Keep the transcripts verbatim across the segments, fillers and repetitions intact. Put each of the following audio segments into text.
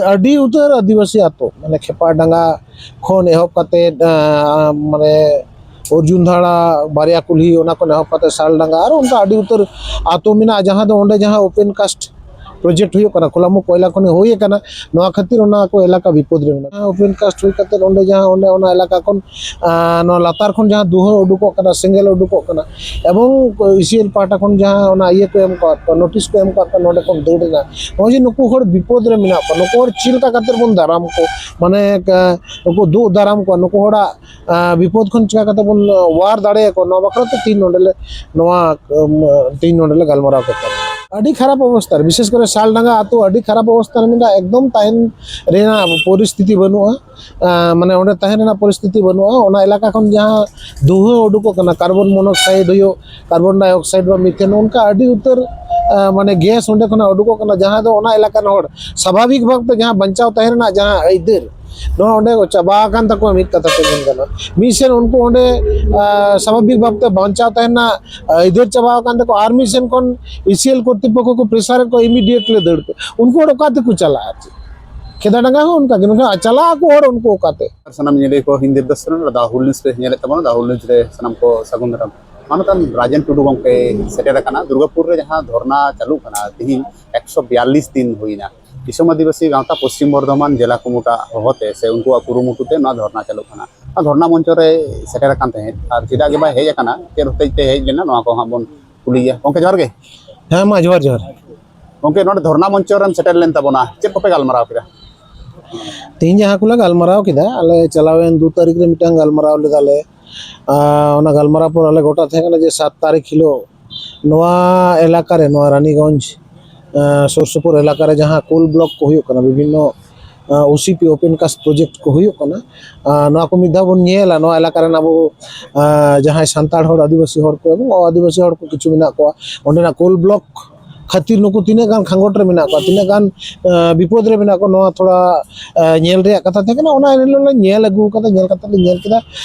ᱟᱹᱰᱤ ᱩᱛᱟᱹᱨ ᱟᱹᱫᱤᱵᱟᱹᱥᱤ ᱟᱛᱳ, ᱢᱟᱱᱮ ᱠᱷᱮᱯᱟ ᱰᱟᱸᱜᱟ ᱠᱷᱚᱱ ᱮᱦᱚᱵ ᱠᱟᱛᱮᱫ, ᱟᱸ, ᱢᱟᱱᱮ ᱚᱨᱡᱩᱱ ᱫᱷᱟᱲᱟ ᱵᱟᱨᱭᱟ ᱠᱩᱞᱦᱤ, ᱚᱱᱟ ᱠᱷᱚᱱ ᱮᱦᱚᱵ ᱠᱟᱛᱮ ᱥᱟᱞ ᱰᱟᱸᱜᱟ, ᱟᱨ ᱚᱱᱠᱟ ᱟᱹᱰᱤ ᱩᱛᱟᱹᱨ ᱟᱛᱳ ᱢᱮᱱᱟᱜᱼᱟ, ᱡᱟᱦᱟᱸ ᱫᱚ ᱚᱸᱰᱮ ᱡᱟᱦᱟᱸ ᱳᱯᱮᱱ ᱠᱟᱥᱴ ᱯᱨᱚᱡᱮᱠᱴ ᱦᱩᱭᱩᱜ ᱠᱟᱱᱟ, ᱠᱷᱩᱞᱟᱢᱩ ᱠᱚᱭᱞᱟ ᱠᱷᱚᱱᱤ ᱦᱩᱭ ᱟᱠᱟᱱᱟ, ᱱᱚᱣᱟ ᱠᱷᱟᱹᱛᱤᱨ ᱚᱱᱟ ᱠᱚ ᱮᱞᱟᱠᱟ ᱵᱤᱯᱚᱫ ᱨᱮ ᱢᱮᱱᱟᱜᱼᱟ᱾ ᱳᱯᱮᱱ ᱠᱟᱥᱴ ᱦᱩᱭ ᱠᱟᱛᱮ ᱚᱸᱰᱮ ᱡᱟᱦᱟᱸ, ᱚᱸᱰᱮ ᱚᱱᱟ ᱮᱞᱟᱠᱟ ᱠᱷᱚᱱ, ᱟᱸ, ᱱᱚᱣᱟ ᱞᱟᱛᱟᱨ ᱠᱷᱚᱱ ᱡᱟᱦᱟᱸ ᱫᱩᱦᱟᱹ ᱩᱰᱩᱠᱚᱜ ᱠᱟᱱᱟ, ᱥᱮᱸᱜᱮᱞ ᱩᱰᱩᱠᱚᱜ ᱠᱟᱱᱟ, ᱮᱵᱚᱝ ᱤᱥᱤᱮᱞ ᱯᱟᱦᱴᱟ ᱠᱷᱚᱱ ᱡᱟᱦᱟᱸ ᱚᱱᱟ ᱤᱭᱟᱹ ᱠᱚ ᱮᱢ ᱠᱟᱜ ᱠᱚᱣᱟ, ᱱᱳᱴᱤᱥ ᱠᱚ ᱮᱢ ᱠᱟᱜ ᱠᱚᱣᱟ, ᱱᱚᱸᱰᱮ ᱠᱷᱚᱱ ᱫᱟᱹᱲ ᱨᱮᱱᱟᱜ, ᱱᱚᱜᱼᱚᱭ ᱡᱮ ᱱᱩᱠᱩ ᱦᱚᱲ ᱵᱤᱯᱚᱫ ᱨᱮ ᱢᱮᱱᱟᱜ ᱠᱚᱣᱟ, ᱱᱩᱠᱩ ᱦᱚᱲ ᱪᱮᱫ ᱞᱮᱠᱟ ᱠᱟᱛᱮ ᱵᱚᱱ ᱫᱟᱨᱟᱢ ᱠᱚ, ᱢᱟᱱᱮ, ᱠᱟ-, ᱱᱩᱠᱩ ᱫᱩᱜ ᱫᱟᱨᱟᱢ ᱠᱚᱣᱟ, ᱱᱩᱠᱩ ᱦᱚᱲᱟᱜ, ᱟᱸ, ᱵᱤᱯᱚᱫ ᱠᱷᱚᱱ ᱪᱤᱠᱟ ᱠᱟᱛᱮ ᱵᱚᱱ ᱚᱣᱟᱨ ᱫᱟᱲᱮᱭᱟᱠᱚᱣᱟ, ᱱᱚᱣᱟ ᱵᱟᱠᱷᱨᱟ ᱛᱮ ᱛᱤᱦᱤᱧ ᱱᱚᱸᱰᱮ ᱞᱮ, ᱱᱚᱣᱟ, ᱩᱢ, ᱛᱤᱦᱤᱧ ᱱᱚᱸᱰᱮ ᱞᱮ ᱜᱟᱞᱢᱟᱨᱟᱣ ᱠᱮᱫ ᱛᱟᱵᱚᱱᱟ᱾ ᱟᱹᱰᱤ ᱠᱷᱟᱨᱟᱯ ᱚᱵᱚᱥᱛᱟ ᱨᱮ, ᱵᱤᱥᱮᱥ ᱠᱚᱨᱮ ᱥᱟᱞᱰᱟᱸᱜᱟ ᱟᱹᱛᱩ ᱟᱹᱰᱤ ᱠᱷᱟᱨᱟᱯ ᱚᱵᱚᱥᱛᱟ ᱨᱮ ᱢᱮᱱᱟᱜᱼᱟ, ᱮᱠᱫᱚᱢ ᱛᱟᱦᱮᱱ ᱨᱮᱱᱟᱜ ᱯᱚᱨᱤᱥᱛᱷᱤᱛᱤ ᱵᱟᱹᱱᱩᱜᱼᱟ᱾ ᱟᱸ, ᱢᱟᱱᱮ ᱚᱸᱰᱮ ᱛᱟᱦᱮᱸ ᱨᱮᱱᱟᱜ ᱯᱚᱨᱤᱥᱛᱷᱤᱛᱤ ᱵᱟᱹᱱᱩᱜᱼᱟ᱾ ᱚᱱᱟ ᱮᱞᱟᱠᱟ ᱠᱷᱚᱱ ᱡᱟᱦᱟᱸ ᱫᱩᱦᱟᱹ ᱩᱰᱩᱠᱚᱜ ᱠᱟᱱᱟ, ᱠᱟᱨᱵᱚᱱ ᱢᱚᱱᱚᱠᱥᱟᱭᱤᱰ ᱦᱩᱭᱩᱜ, ᱠᱟᱨᱵᱚᱱ ᱰᱟᱭᱚᱠᱥᱟᱭᱤᱰ ᱵᱟ ᱢᱤᱛᱷᱮᱱ, ᱚᱱᱠᱟ ᱟᱹᱰᱤ ᱩᱛᱟᱹᱨ, ᱟᱸ, ᱢᱟᱱᱮ ᱜᱮᱥ ᱚᱸᱰᱮ ᱠᱷᱚᱱᱟᱜ ᱩᱰᱩᱠᱚᱜ ᱠᱟᱱᱟ, ᱡᱟᱦᱟᱸ ᱫᱚ ᱚᱱᱟ ᱮᱞᱟᱠᱟ ᱨᱮᱱ ᱦᱚᱲ ᱥᱟᱵᱷᱟᱵᱤᱠ ᱵᱷᱟᱵᱛᱮ ᱡᱟᱦᱟᱸ ᱵᱟᱧᱪᱟᱣ ᱛᱟᱦᱮᱸ ᱨᱮᱱᱟᱜ ᱡᱟᱦᱟᱸ ᱟᱹᱭᱫᱟᱹᱨ, ᱱᱚᱣᱟ ᱚᱸᱰᱮ ᱪᱟᱵᱟ ᱟᱠᱟᱱ ᱛᱟᱠᱚᱣᱟ᱾ ᱢᱤᱫ ᱠᱟᱛᱷᱟ ᱛᱮ ᱢᱮᱱ ᱜᱟᱱᱚᱜᱼᱟ, ᱢᱤᱫ ᱥᱮᱱ ᱩᱱᱠᱩ ᱚᱸᱰᱮ, ᱟᱸ, ᱥᱟᱵᱷᱟᱵᱤᱠ ᱵᱷᱟᱵᱛᱮ ᱵᱟᱧᱪᱟᱣ ᱛᱟᱦᱮᱸ ᱨᱮᱱᱟᱜ ᱟᱹᱭᱫᱟᱹᱨ ᱪᱟᱵᱟ ᱟᱠᱟᱱ ᱛᱟᱠᱚᱣᱟ, ᱟᱨ ᱢᱤᱫ ᱥᱮᱱ ᱠᱷᱚᱱ ᱤᱥᱤᱮᱞ ᱠᱚᱨᱛᱨᱤᱯᱚᱠᱠᱷᱚ ᱠᱚ ᱯᱨᱮᱥᱟᱨ ᱠᱚ ᱤᱢᱤᱰᱤᱭᱮᱴᱞᱤ ᱫᱟᱹᱲ ᱯᱮ᱾ ᱩᱱᱠᱩ ᱦᱚᱲ ᱚᱠᱟ ᱛᱮᱠᱚ ᱪᱟᱞᱟᱜᱼᱟ? ᱟᱨ ᱪᱮᱫ ᱠᱷᱮᱫᱟ ᱰᱟᱸᱜᱟ ᱦᱚᱸ ᱚᱱᱠᱟ ᱜᱮ, ᱢᱮᱱᱠᱷᱟᱱ ᱪᱟᱞᱟᱜ ᱟᱠᱚ ᱦᱚᱲ ᱩᱱᱠᱩ ᱚᱠᱟᱛᱮ? ᱥᱟᱱᱟᱢ ᱧᱮᱞᱮᱫ ᱠᱚ ᱦᱤᱱᱫᱤ ᱫᱚᱨᱥᱚᱱ ᱨᱮ ᱫᱟᱦᱩᱞ ᱱᱤᱭᱩᱡᱽ ᱯᱮ ᱧᱮᱞᱮᱫ ᱛᱟᱵᱚᱱᱟ, ᱫᱟᱦᱩᱞ ᱱᱤᱭᱩᱡᱽ ᱨᱮ ᱥᱟᱱᱟᱢ ᱠᱚ ᱥᱟᱹᱜᱩᱱ ᱫᱟᱨᱟᱢ᱾ ᱢᱟᱱᱚᱛᱟᱱ ᱨᱟᱡᱮᱱ ᱴᱩᱰᱩ ᱜᱚᱢᱠᱮ ᱥᱮᱴᱮᱨ ᱟᱠᱟᱱᱟ ᱫᱩᱨᱜᱟᱯᱩᱨ ᱨᱮ, ᱡᱟᱦᱟᱸ ᱫᱷᱚᱨᱱᱟ ᱪᱟᱹᱞᱩᱜ ᱠᱟᱱᱟ ᱛᱤᱦᱤᱧ ᱮᱠᱥᱚ ᱵᱤᱭᱟᱞᱞᱤᱥ ᱫᱤᱱ ᱦᱩᱭᱱᱟ᱾ ᱫᱤᱥᱚᱢ ᱟᱹᱫᱤᱵᱟᱹᱥᱤ ᱜᱟᱶᱛᱟ ᱯᱚᱥᱪᱤᱢ ᱵᱚᱨᱫᱷᱚᱢᱟᱱ ᱡᱮᱞᱟ ᱠᱚᱢᱤᱴᱤ ᱦᱚᱦᱚᱛᱮ ᱥᱮ ᱩᱱᱠᱩᱣᱟᱜ ᱠᱩᱨᱩᱢᱩᱴᱩ ᱛᱮ ᱱᱚᱣᱟ ᱫᱷᱚᱨᱱᱟ ᱪᱟᱹᱞᱩᱜ ᱠᱟᱱᱟ᱾ ᱱᱚᱣᱟ ᱫᱷᱚᱨᱱᱟ ᱢᱚᱧᱪᱚ ᱨᱮ ᱥᱮᱴᱮᱨ ᱟᱠᱟᱱ ᱛᱟᱦᱮᱸᱫ, ᱟᱨ ᱪᱮᱫᱟᱜ ᱜᱮ ᱵᱟᱭ ᱦᱮᱡ ᱟᱠᱟᱱᱟ, ᱪᱮᱫ ᱦᱚᱛᱮᱡ ᱛᱮ ᱦᱮᱡ ᱞᱮᱱᱟ, ᱱᱚᱣᱟ ᱠᱚ ᱦᱟᱸᱜ ᱵᱚᱱ ᱠᱩᱞᱤᱭᱮᱭᱟ᱾ ᱜᱚᱢᱠᱮ, ᱡᱚᱦᱟᱨ ᱜᱮ᱾ ᱦᱮᱸ, ᱢᱟ ᱡᱚᱦᱟᱨ, ᱡᱚᱦᱟᱨ᱾ ᱜᱚᱢᱠᱮ, ᱱᱚᱰᱮ ᱫᱷᱚᱨᱱᱟ ᱢᱚᱧᱪᱚ ᱨᱮᱢ ᱥᱮᱴᱮᱨ ᱞᱮᱱ ᱛᱟᱵᱚᱱᱟ, ᱪᱮᱫ ᱠᱚᱯᱮ ᱜᱟᱞᱢᱟᱨᱟᱣ ᱠᱮᱫᱟ? ᱛᱮᱦᱮᱧ ᱡᱟᱦᱟᱸ ᱠᱚᱞᱮ ᱜᱟᱞᱢᱟᱨᱟᱣ ᱠᱮᱫᱟ, ᱟᱞᱮ ᱪᱟᱞᱟᱣᱮᱱ ᱫᱩ ᱛᱟᱹᱨᱤᱠᱷ ᱨᱮ ᱢᱤᱫᱴᱟᱝ ᱜᱟᱞᱢᱟᱨᱟᱣ ᱞᱮᱫᱟᱞᱮ᱾ ᱟᱨ ᱚᱱᱟ ᱜᱟᱞᱢᱟᱨᱟᱣ ᱯᱚᱨ ᱟᱞᱮ ᱜᱚᱴᱟ ᱛᱟᱦᱮᱸ ᱠᱟᱱᱟ ᱡᱮ ᱥᱟᱛ ᱛᱟᱹᱨᱤᱠᱷ ᱦᱤᱞᱳᱜ ᱱᱚᱣᱟ ᱮᱞᱟᱠᱟ ᱨᱮ, ᱱᱚᱣᱟ ᱨᱟᱱᱤᱜᱚᱸᱡᱽ, ᱟᱸ, ᱥᱩᱨ ᱥᱩᱯᱩᱨ ᱮᱞᱟᱠᱟ ᱨᱮ ᱡᱟᱦᱟᱸ ᱠᱳᱞ ᱵᱞᱚᱠ ᱠᱚ ᱦᱩᱭᱩᱜ ᱠᱟᱱᱟ, ᱵᱤᱵᱷᱤᱱᱱᱚ, ᱟᱸ, ᱳᱥᱤᱯᱤ ᱳᱯᱮᱱ ᱠᱟᱥᱴ ᱯᱨᱚᱡᱮᱠᱴ ᱠᱚ ᱦᱩᱭᱩᱜ ᱠᱟᱱᱟ, ᱟᱸ, ᱱᱚᱣᱟ ᱠᱚ ᱢᱤᱫ ᱫᱷᱟᱣ ᱵᱚᱱ ᱧᱮᱞᱟ᱾ ᱱᱚᱣᱟ ᱮᱞᱟᱠᱟ ᱨᱮᱱ ᱟᱵᱚ, ᱟᱸ, ᱡᱟᱦᱟᱸᱭ ᱥᱟᱱᱛᱟᱲ ᱦᱚᱲ, ᱟᱹᱫᱤᱵᱟᱹᱥᱤ ᱦᱚᱲ ᱠᱚ ᱮᱵᱚᱝ ᱟᱹᱫᱤᱵᱟᱹᱥᱤ ᱦᱚᱲ ᱠᱚ ᱠᱤᱪᱷᱩ ᱢᱮᱱᱟᱜ ᱠᱚᱣᱟ, ᱚᱸᱰᱮᱱᱟᱜ ᱠᱳᱞ ᱵᱞᱚᱠ ᱠᱷᱟᱹᱛᱤᱨ ᱱᱩᱠᱩ ᱛᱤᱱᱟᱹᱜ ᱜᱟᱱ ᱠᱷᱟᱸᱜᱚᱴ ᱨᱮ ᱢᱮᱱᱟᱜ ᱠᱚᱣᱟ, ᱛᱤᱱᱟᱹᱜ ᱜᱟᱱ, ᱟᱸ, ᱵᱤᱯᱚᱫ ᱨᱮ ᱢᱮᱱᱟᱜ ᱠᱚᱣᱟ, ᱱᱚᱣᱟ ᱛᱷᱚᱲᱟ, ᱟᱸ, ᱧᱮᱞ ᱨᱮᱭᱟᱜ ᱠᱟᱛᱷᱟ ᱛᱟᱦᱮᱸ ᱠᱟᱱᱟ᱾ ᱚᱱᱟ ᱮᱱ ᱦᱤᱞᱳᱜ ᱞᱮ ᱧᱮᱞ ᱟᱹᱜᱩ ᱠᱟᱫᱟ, ᱧᱮᱞ ᱠᱟᱛᱮ ᱞᱮ ᱧᱮᱞ ᱠᱮᱫᱟ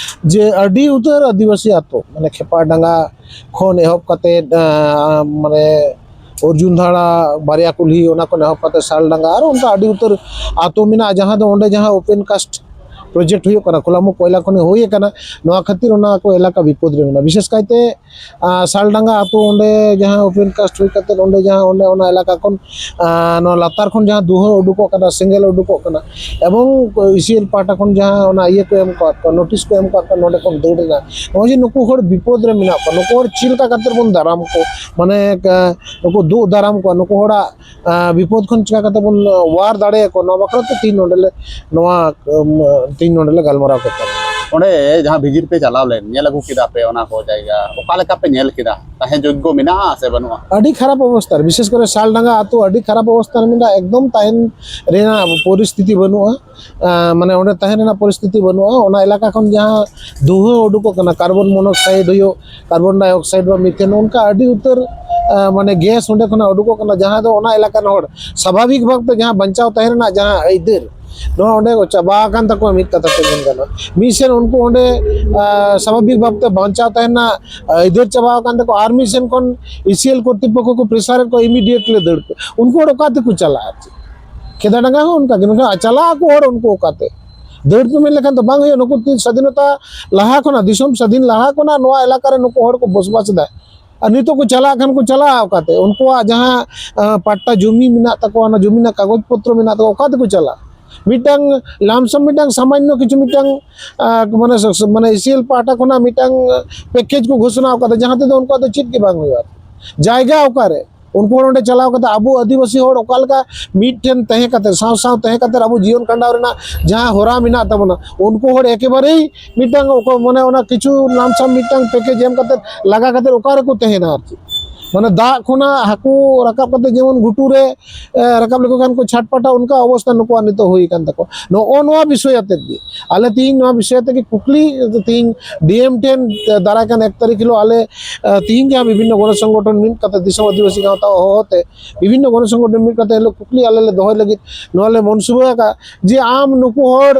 ᱡᱮ ᱟᱹᱰᱤ ᱩᱛᱟᱹᱨ ᱟᱹᱫᱤᱵᱟᱹᱥᱤ ᱟᱛᱳ, ᱢᱟᱱᱮ ᱠᱷᱮᱯᱟ ᱰᱟᱸᱜᱟ ᱠᱷᱚᱱ ᱮᱦᱚᱵ ᱠᱟᱛᱮᱫ, ᱟᱸ, ᱢᱟᱱᱮ ᱚᱨᱡᱩᱱ ᱫᱷᱟᱲᱟ ᱵᱟᱨᱭᱟ ᱠᱩᱞᱦᱤ, ᱚᱱᱟ ᱠᱷᱚᱱ ᱮᱦᱚᱵ ᱠᱟᱛᱮ ᱥᱟᱞᱰᱟᱸᱜᱟ, ᱟᱨ ᱚᱱᱠᱟ ᱟᱹᱰᱤ ᱩᱛᱟᱹᱨ ᱟᱛᱳ ᱢᱮᱱᱟᱜᱼᱟ, ᱡᱟᱦᱟᱸ ᱫᱚ ᱚᱸᱰᱮ ᱡᱟᱦᱟᱸ open cast project ᱦᱩᱭᱩᱜ ᱠᱟᱱᱟ, ᱠᱚᱞᱟᱢᱩ ᱠᱚᱭᱞᱟ ᱠᱷᱚᱱᱤ ᱦᱩᱭ ᱟᱠᱟᱱᱟ, ᱱᱚᱣᱟ ᱠᱷᱟᱹᱛᱤᱨ ᱚᱱᱟ ᱠᱚ ᱮᱞᱟᱠᱟ ᱵᱤᱯᱚᱫ ᱨᱮ ᱢᱮᱱᱟᱜᱼᱟ᱾ ᱵᱤᱥᱮᱥ ᱠᱟᱭᱛᱮ ᱟᱨ ᱥᱟᱞᱰᱟᱸᱜᱟ ᱟᱹᱛᱩ, ᱚᱸᱰᱮ ᱡᱟᱦᱟᱸ open cast ᱦᱩᱭ ᱠᱟᱛᱮᱫ, ᱚᱸᱰᱮ ᱡᱟᱦᱟᱸ, ᱚᱸᱰᱮ ᱚᱱᱟ ᱮᱞᱟᱠᱟ ᱠᱷᱚᱱ, ᱟᱨ ᱱᱚᱣᱟ ᱞᱟᱛᱟᱨ ᱠᱷᱚᱱ ᱡᱟᱦᱟᱸ ᱫᱩᱦᱟᱹ ᱩᱰᱩᱠᱚᱜ ᱠᱟᱱᱟ, ᱥᱮᱸᱜᱮᱞ ᱩᱰᱩᱠᱚᱜ ᱠᱟᱱᱟ, ᱮᱵᱚᱝ ᱤᱥᱤᱮᱞ ᱯᱟᱦᱴᱟ ᱠᱷᱚᱱ ᱡᱟᱦᱟᱸ ᱚᱱᱟ ᱤᱭᱟᱹ ᱠᱚ ᱮᱢ ᱠᱟᱫ ᱠᱚᱣᱟ, ᱱᱳᱴᱤᱥ ᱠᱚ ᱮᱢ ᱠᱟᱫ ᱠᱚᱣᱟ ᱱᱚᱸᱰᱮ ᱠᱷᱚᱱ ᱫᱟᱹᱲ ᱨᱮᱱᱟᱜ, ᱱᱚᱜᱼᱚᱭ ᱡᱮ ᱱᱩᱠᱩ ᱦᱚᱲ ᱵᱤᱯᱚᱫ ᱨᱮ ᱢᱮᱱᱟᱜ ᱠᱚᱣᱟ, ᱱᱩᱠᱩ ᱦᱚᱲ ᱪᱮᱫ ᱞᱮᱠᱟ ᱠᱟᱛᱮᱫ ᱵᱚᱱ ᱫᱟᱨᱟᱢ ᱠᱚ, ᱢᱟᱱᱮ, ᱠᱟ-, ᱱᱩᱠᱩ ᱫᱩᱜ ᱫᱟᱨᱟᱢ ᱠᱚᱣᱟ, ᱱᱩᱠᱩ ᱦᱚᱲᱟᱜ ᱟᱨ ᱵᱤᱯᱚᱫ ᱠᱷᱚᱱ ᱪᱤᱠᱟ ᱠᱟᱛᱮ ᱵᱚᱱ ᱚᱣᱟᱨ ᱫᱟᱲᱮᱭᱟᱠᱚᱣᱟ, ᱱᱚᱣᱟ ᱵᱟᱠᱷᱨᱟ ᱛᱮ ᱛᱤᱦᱤᱧ ᱱᱚᱰᱮ ᱞᱮ, ᱱᱚᱣᱟ, ᱩᱢ, ᱛᱤᱦᱤᱧ ᱱᱚᱰᱮ ᱞᱮ ᱜᱟᱞᱢᱟᱨᱟᱣ ᱠᱮᱫ ᱛᱟᱵᱚᱱᱟ᱾ ᱚᱸᱰᱮ ᱡᱟᱦᱟᱸ ᱵᱷᱤᱡᱤᱴ ᱯᱮ ᱪᱟᱞᱟᱣ ᱞᱮᱱ, ᱧᱮᱞ ᱟᱹᱜᱩ ᱠᱮᱫᱟ ᱯᱮ ᱚᱱᱟ ᱠᱚ ᱡᱟᱭᱜᱟ, ᱚᱠᱟ ᱞᱮᱠᱟ ᱯᱮ ᱧᱮᱞ ᱠᱮᱫᱟ? ᱛᱟᱦᱮᱸ ᱡᱳᱜᱽᱜᱚ ᱢᱮᱱᱟᱜᱼᱟ ᱥᱮ ᱵᱟᱹᱱᱩᱜᱼᱟ? ᱟᱹᱰᱤ ᱠᱷᱟᱨᱟᱯ ᱚᱵᱚᱥᱛᱟ ᱨᱮ, ᱵᱤᱥᱮᱥ ᱠᱚᱨᱮ ᱥᱟᱞᱰᱟᱸᱜᱟ ᱟᱹᱛᱩ ᱟᱹᱰᱤ ᱠᱷᱟᱨᱟᱯ ᱚᱵᱚᱥᱛᱟ ᱨᱮ ᱢᱮᱱᱟᱜᱼᱟ, ᱮᱠᱫᱚᱢ ᱛᱟᱦᱮᱱ ᱨᱮᱱᱟᱜ ᱯᱚᱨᱤᱥᱛᱷᱤᱛᱤ ᱵᱟᱹᱱᱩᱜᱼᱟ᱾ ᱟᱸ, ᱢᱟᱱᱮ ᱚᱸᱰᱮ ᱛᱟᱦᱮᱸ ᱨᱮᱱᱟᱜ ᱯᱚᱨᱤᱥᱛᱷᱤᱛᱤ ᱵᱟᱹᱱᱩᱜᱼᱟ᱾ ᱚᱱᱟ ᱮᱞᱟᱠᱟ ᱠᱷᱚᱱ ᱡᱟᱦᱟᱸ ᱫᱩᱦᱟᱹ ᱩᱰᱩᱠᱚᱜ ᱠᱟᱱᱟ, ᱠᱟᱨᱵᱚᱱ ᱢᱚᱱᱚᱠᱥᱟᱭᱤᱰ ᱦᱩᱭᱩᱜ, ᱠᱟᱨᱵᱚᱱ ᱰᱟᱭᱚᱠᱥᱟᱭᱤᱰ ᱵᱟ ᱢᱤᱛᱷᱮᱱ, ᱚᱱᱠᱟ ᱟᱹᱰᱤ ᱩᱛᱟᱹᱨ, ᱟᱸ, ᱢᱟᱱᱮ ᱜᱮᱥ ᱚᱸᱰᱮ ᱠᱷᱚᱱᱟᱜ ᱩᱰᱩᱠᱚᱜ ᱠᱟᱱᱟ, ᱡᱟᱦᱟᱸ ᱫᱚ ᱚᱱᱟ ᱮᱞᱟᱠᱟ ᱨᱮᱱ ᱦᱚᱲ ᱥᱟᱵᱷᱟᱵᱤᱠ ᱵᱷᱟᱵᱛᱮ ᱡᱟᱦᱟᱸ ᱵᱟᱧᱪᱟᱣ ᱛᱟᱦᱮᱸ ᱨᱮᱱᱟᱜ ᱡᱟᱦᱟᱸ ᱟᱹᱭᱫᱟᱹᱨ, ᱱᱚᱣᱟ ᱚᱸᱰᱮ ᱪᱟᱵᱟ ᱟᱠᱟᱱ ᱛᱟᱠᱚᱣᱟ, ᱢᱤᱫ ᱠᱟᱛᱷᱟ ᱛᱮ ᱢᱮᱱ ᱜᱟᱱᱚᱜᱼᱟ᱾ ᱢᱤᱫ ᱥᱮᱱ ᱩᱱᱠᱩ ᱚᱸᱰᱮ, ᱟᱸ, ᱥᱟᱵᱷᱟᱵᱤᱠ ᱵᱷᱟᱵᱛᱮ ᱵᱟᱧᱪᱟᱣ ᱛᱟᱦᱮᱸ ᱨᱮᱱᱟᱜ ᱟᱹᱭᱫᱟᱹᱨ ᱪᱟᱵᱟ ᱟᱠᱟᱱ ᱛᱟᱠᱚᱣᱟ, ᱟᱨ ᱢᱤᱫ ᱥᱮᱱ ᱠᱷᱚᱱ ᱤᱥᱤᱮᱞ ᱠᱚᱨᱛᱨᱤᱯᱚᱠᱠᱷᱚ ᱠᱚ ᱯᱨᱮᱥᱟᱨᱮᱫ ᱠᱚᱣᱟ, ᱤᱢᱤᱰᱤᱭᱮᱴᱞᱤ ᱫᱟᱹᱲ ᱯᱮ᱾ ᱩᱱᱠᱩ ᱦᱚᱲ ᱚᱠᱟ ᱛᱮᱠᱚ ᱪᱟᱞᱟᱜᱼᱟ? ᱟᱨ ᱪᱮᱫ ᱠᱷᱮᱫᱟᱰᱟᱸᱜᱟ ᱦᱚᱸ ᱚᱱᱠᱟ ᱜᱮ, ᱢᱮᱱᱠᱷᱟᱱ ᱪᱟᱞᱟᱜ ᱟᱠᱚ ᱦᱚᱲ ᱩᱱᱠᱩ ᱚᱠᱟᱛᱮ? ᱫᱟᱹᱲ ᱯᱮ ᱢᱮᱱ ᱞᱮᱠᱷᱟᱱ ᱫᱚ ᱵᱟᱝ ᱦᱩᱭᱩᱜᱼᱟ᱾ ᱱᱩᱠᱩ ᱛᱤᱱ ᱥᱟᱫᱷᱤᱱᱚᱛᱟ ᱞᱟᱦᱟ ᱠᱷᱚᱱᱟᱜ, ᱫᱤᱥᱚᱢ ᱥᱟᱫᱷᱤᱱ ᱞᱟᱦᱟ ᱠᱷᱚᱱᱟᱜ ᱱᱚᱣᱟ ᱮᱞᱟᱠᱟ ᱨᱮ ᱱᱩᱠᱩ ᱦᱚᱲ ᱠᱚ ᱵᱚᱥᱵᱟᱥ ᱮᱫᱟ᱾ ᱟᱨ ᱱᱤᱛᱚᱜ ᱠᱚ ᱪᱟᱞᱟᱜ ᱠᱷᱟᱱ ᱠᱚ ᱪᱟᱞᱟᱜᱼᱟ ᱚᱠᱟᱛᱮ? ᱩᱱᱠᱩᱣᱟᱜ ᱡᱟᱦᱟᱸ, ᱟᱸ, ᱯᱟᱴᱴᱟ ᱡᱚᱢᱤ ᱢᱮᱱᱟᱜ ᱛᱟᱠᱚᱣᱟ, ᱚᱱᱟ ᱡᱚᱢᱤ ᱨᱮᱱᱟᱜ ᱠᱟᱜᱚᱡᱽ ᱯᱚᱛᱨᱚ ᱢᱮᱱᱟᱜ ᱛᱟᱠᱚᱣᱟ, ᱚᱠᱟ ᱛᱮᱠᱚ ᱪᱟᱞᱟᱜᱼᱟ? ᱢᱤᱫᱴᱟᱝ ᱞᱟᱢᱥᱚᱢ, ᱢᱤᱫᱴᱟᱝ ᱥᱟᱢᱟᱱᱱᱚ ᱠᱤᱪᱷᱩ, ᱢᱤᱫᱴᱟᱝ, ᱟᱸ, ᱢᱟᱱᱮ ᱥᱚ-, ᱥᱚ-, ᱢᱟᱱᱮ ᱤᱥᱤᱮᱞ ᱯᱟᱦᱴᱟ ᱠᱷᱚᱱᱟᱜ ᱢᱤᱫᱴᱟᱝ ᱯᱮᱠᱮᱡᱽ ᱠᱚ ᱜᱷᱳᱥᱚᱱᱟ ᱟᱠᱟᱫᱟ, ᱡᱟᱦᱟᱸ ᱛᱮᱫᱚ ᱩᱱᱠᱩᱣᱟᱜ ᱫᱚ ᱪᱮᱫ ᱜᱮ ᱵᱟᱝ ᱦᱩᱭᱩᱜᱼᱟ᱾ ᱡᱟᱭᱜᱟ ᱚᱠᱟᱨᱮ? ᱩᱱᱠᱩ ᱦᱚᱲ ᱚᱸᱰᱮ ᱪᱟᱞᱟᱣ ᱠᱟᱛᱮ ᱟᱵᱚ ᱟᱹᱫᱤᱵᱟᱹᱥᱤ ᱦᱚᱲ ᱚᱠᱟ ᱞᱮᱠᱟ ᱢᱤᱫᱴᱷᱮᱱ ᱛᱟᱦᱮᱸ ᱠᱟᱛᱮ, ᱥᱟᱶ ᱥᱟᱶ ᱛᱟᱦᱮᱸ ᱠᱟᱛᱮ ᱟᱵᱚ ᱡᱤᱭᱚᱱ ᱠᱷᱟᱸᱰᱟᱣ ᱨᱮᱱᱟᱜ ᱡᱟᱦᱟᱸ ᱦᱚᱨᱟ ᱢᱮᱱᱟᱜ ᱛᱟᱵᱚᱱᱟ, ᱩᱱᱠᱩ ᱦᱚᱲ ᱮᱠᱮᱵᱟᱨᱮᱭ ᱢᱤᱫᱴᱟᱝ ᱚᱠᱚ-, ᱢᱟᱱᱮ ᱚᱱᱟ ᱠᱤᱪᱷᱩ ᱞᱟᱢᱥᱟᱢ ᱢᱤᱫᱴᱟᱝ ᱯᱮᱠᱮᱡᱽ ᱮᱢ ᱠᱟᱛᱮ ᱞᱟᱜᱟ ᱠᱟᱛᱮ ᱚᱠᱟ ᱨᱮᱠᱚ ᱛᱟᱦᱮᱱᱟ ᱟᱨ ᱪᱮᱫ? ᱢᱟᱱᱮ ᱫᱟᱜ ᱠᱷᱚᱱᱟᱜ ᱦᱟᱹᱠᱩ ᱨᱟᱠᱟᱵ ᱠᱟᱛᱮ ᱡᱮᱢᱚᱱ ᱜᱷᱩᱴᱩ ᱨᱮ, ᱮ, ᱨᱟᱠᱟᱵ ᱞᱮᱠᱚ ᱠᱷᱟᱱ ᱠᱚ ᱪᱷᱟᱴᱯᱟᱴᱟ, ᱚᱱᱠᱟ ᱚᱵᱚᱥᱛᱟ ᱱᱩᱠᱩᱣᱟᱜ ᱱᱤᱛᱚᱜ ᱦᱩᱭ ᱟᱠᱟᱱ ᱛᱟᱠᱚᱣᱟ᱾ ᱱᱚᱜᱼᱚ ᱱᱚᱣᱟ ᱵᱤᱥᱚᱭ ᱟᱛᱮᱫ ᱜᱮ ᱟᱞᱮ ᱛᱤᱦᱤᱧ ᱱᱚᱣᱟ ᱵᱤᱥᱚᱭ ᱟᱛᱮᱫ ᱜᱮ ᱠᱩᱠᱞᱤ ᱛᱤᱦᱤᱧ ᱰᱤᱮᱢ ᱴᱷᱮᱱ, ᱮ, ᱫᱟᱨᱟᱭ ᱠᱟᱱ ᱮᱠ ᱛᱟᱹᱨᱤᱠᱷ ᱦᱤᱞᱳᱜ ᱟᱞᱮ, ᱮ, ᱛᱤᱦᱤᱧ ᱡᱟᱦᱟᱸ ᱵᱤᱵᱷᱤᱱᱱᱚ ᱜᱚᱱᱚ ᱥᱚᱝᱜᱚᱴᱷᱚᱱ ᱢᱤᱫ ᱠᱟᱛᱮ, ᱫᱤᱥᱚᱢ ᱟᱹᱫᱤᱵᱟᱹᱥᱤ ᱜᱟᱶᱛᱟ ᱦᱚᱦᱚᱛᱮ ᱵᱤᱵᱷᱤᱱᱱᱚ ᱜᱚᱱᱚ ᱥᱚᱝᱜᱚᱴᱷᱚᱱ ᱢᱤᱫ ᱠᱟᱛᱮ ᱦᱤᱞᱳᱜ ᱠᱩᱠᱞᱤ ᱟᱞᱮ ᱞᱮ ᱫᱚᱦᱚᱭ ᱞᱟᱹᱜᱤᱫ ᱱᱚᱣᱟ ᱞᱮ ᱢᱚᱱᱥᱩᱵᱟᱹ ᱟᱠᱟᱫ, ᱡᱮ ᱟᱢ ᱱᱩᱠᱩ ᱦᱚᱲ,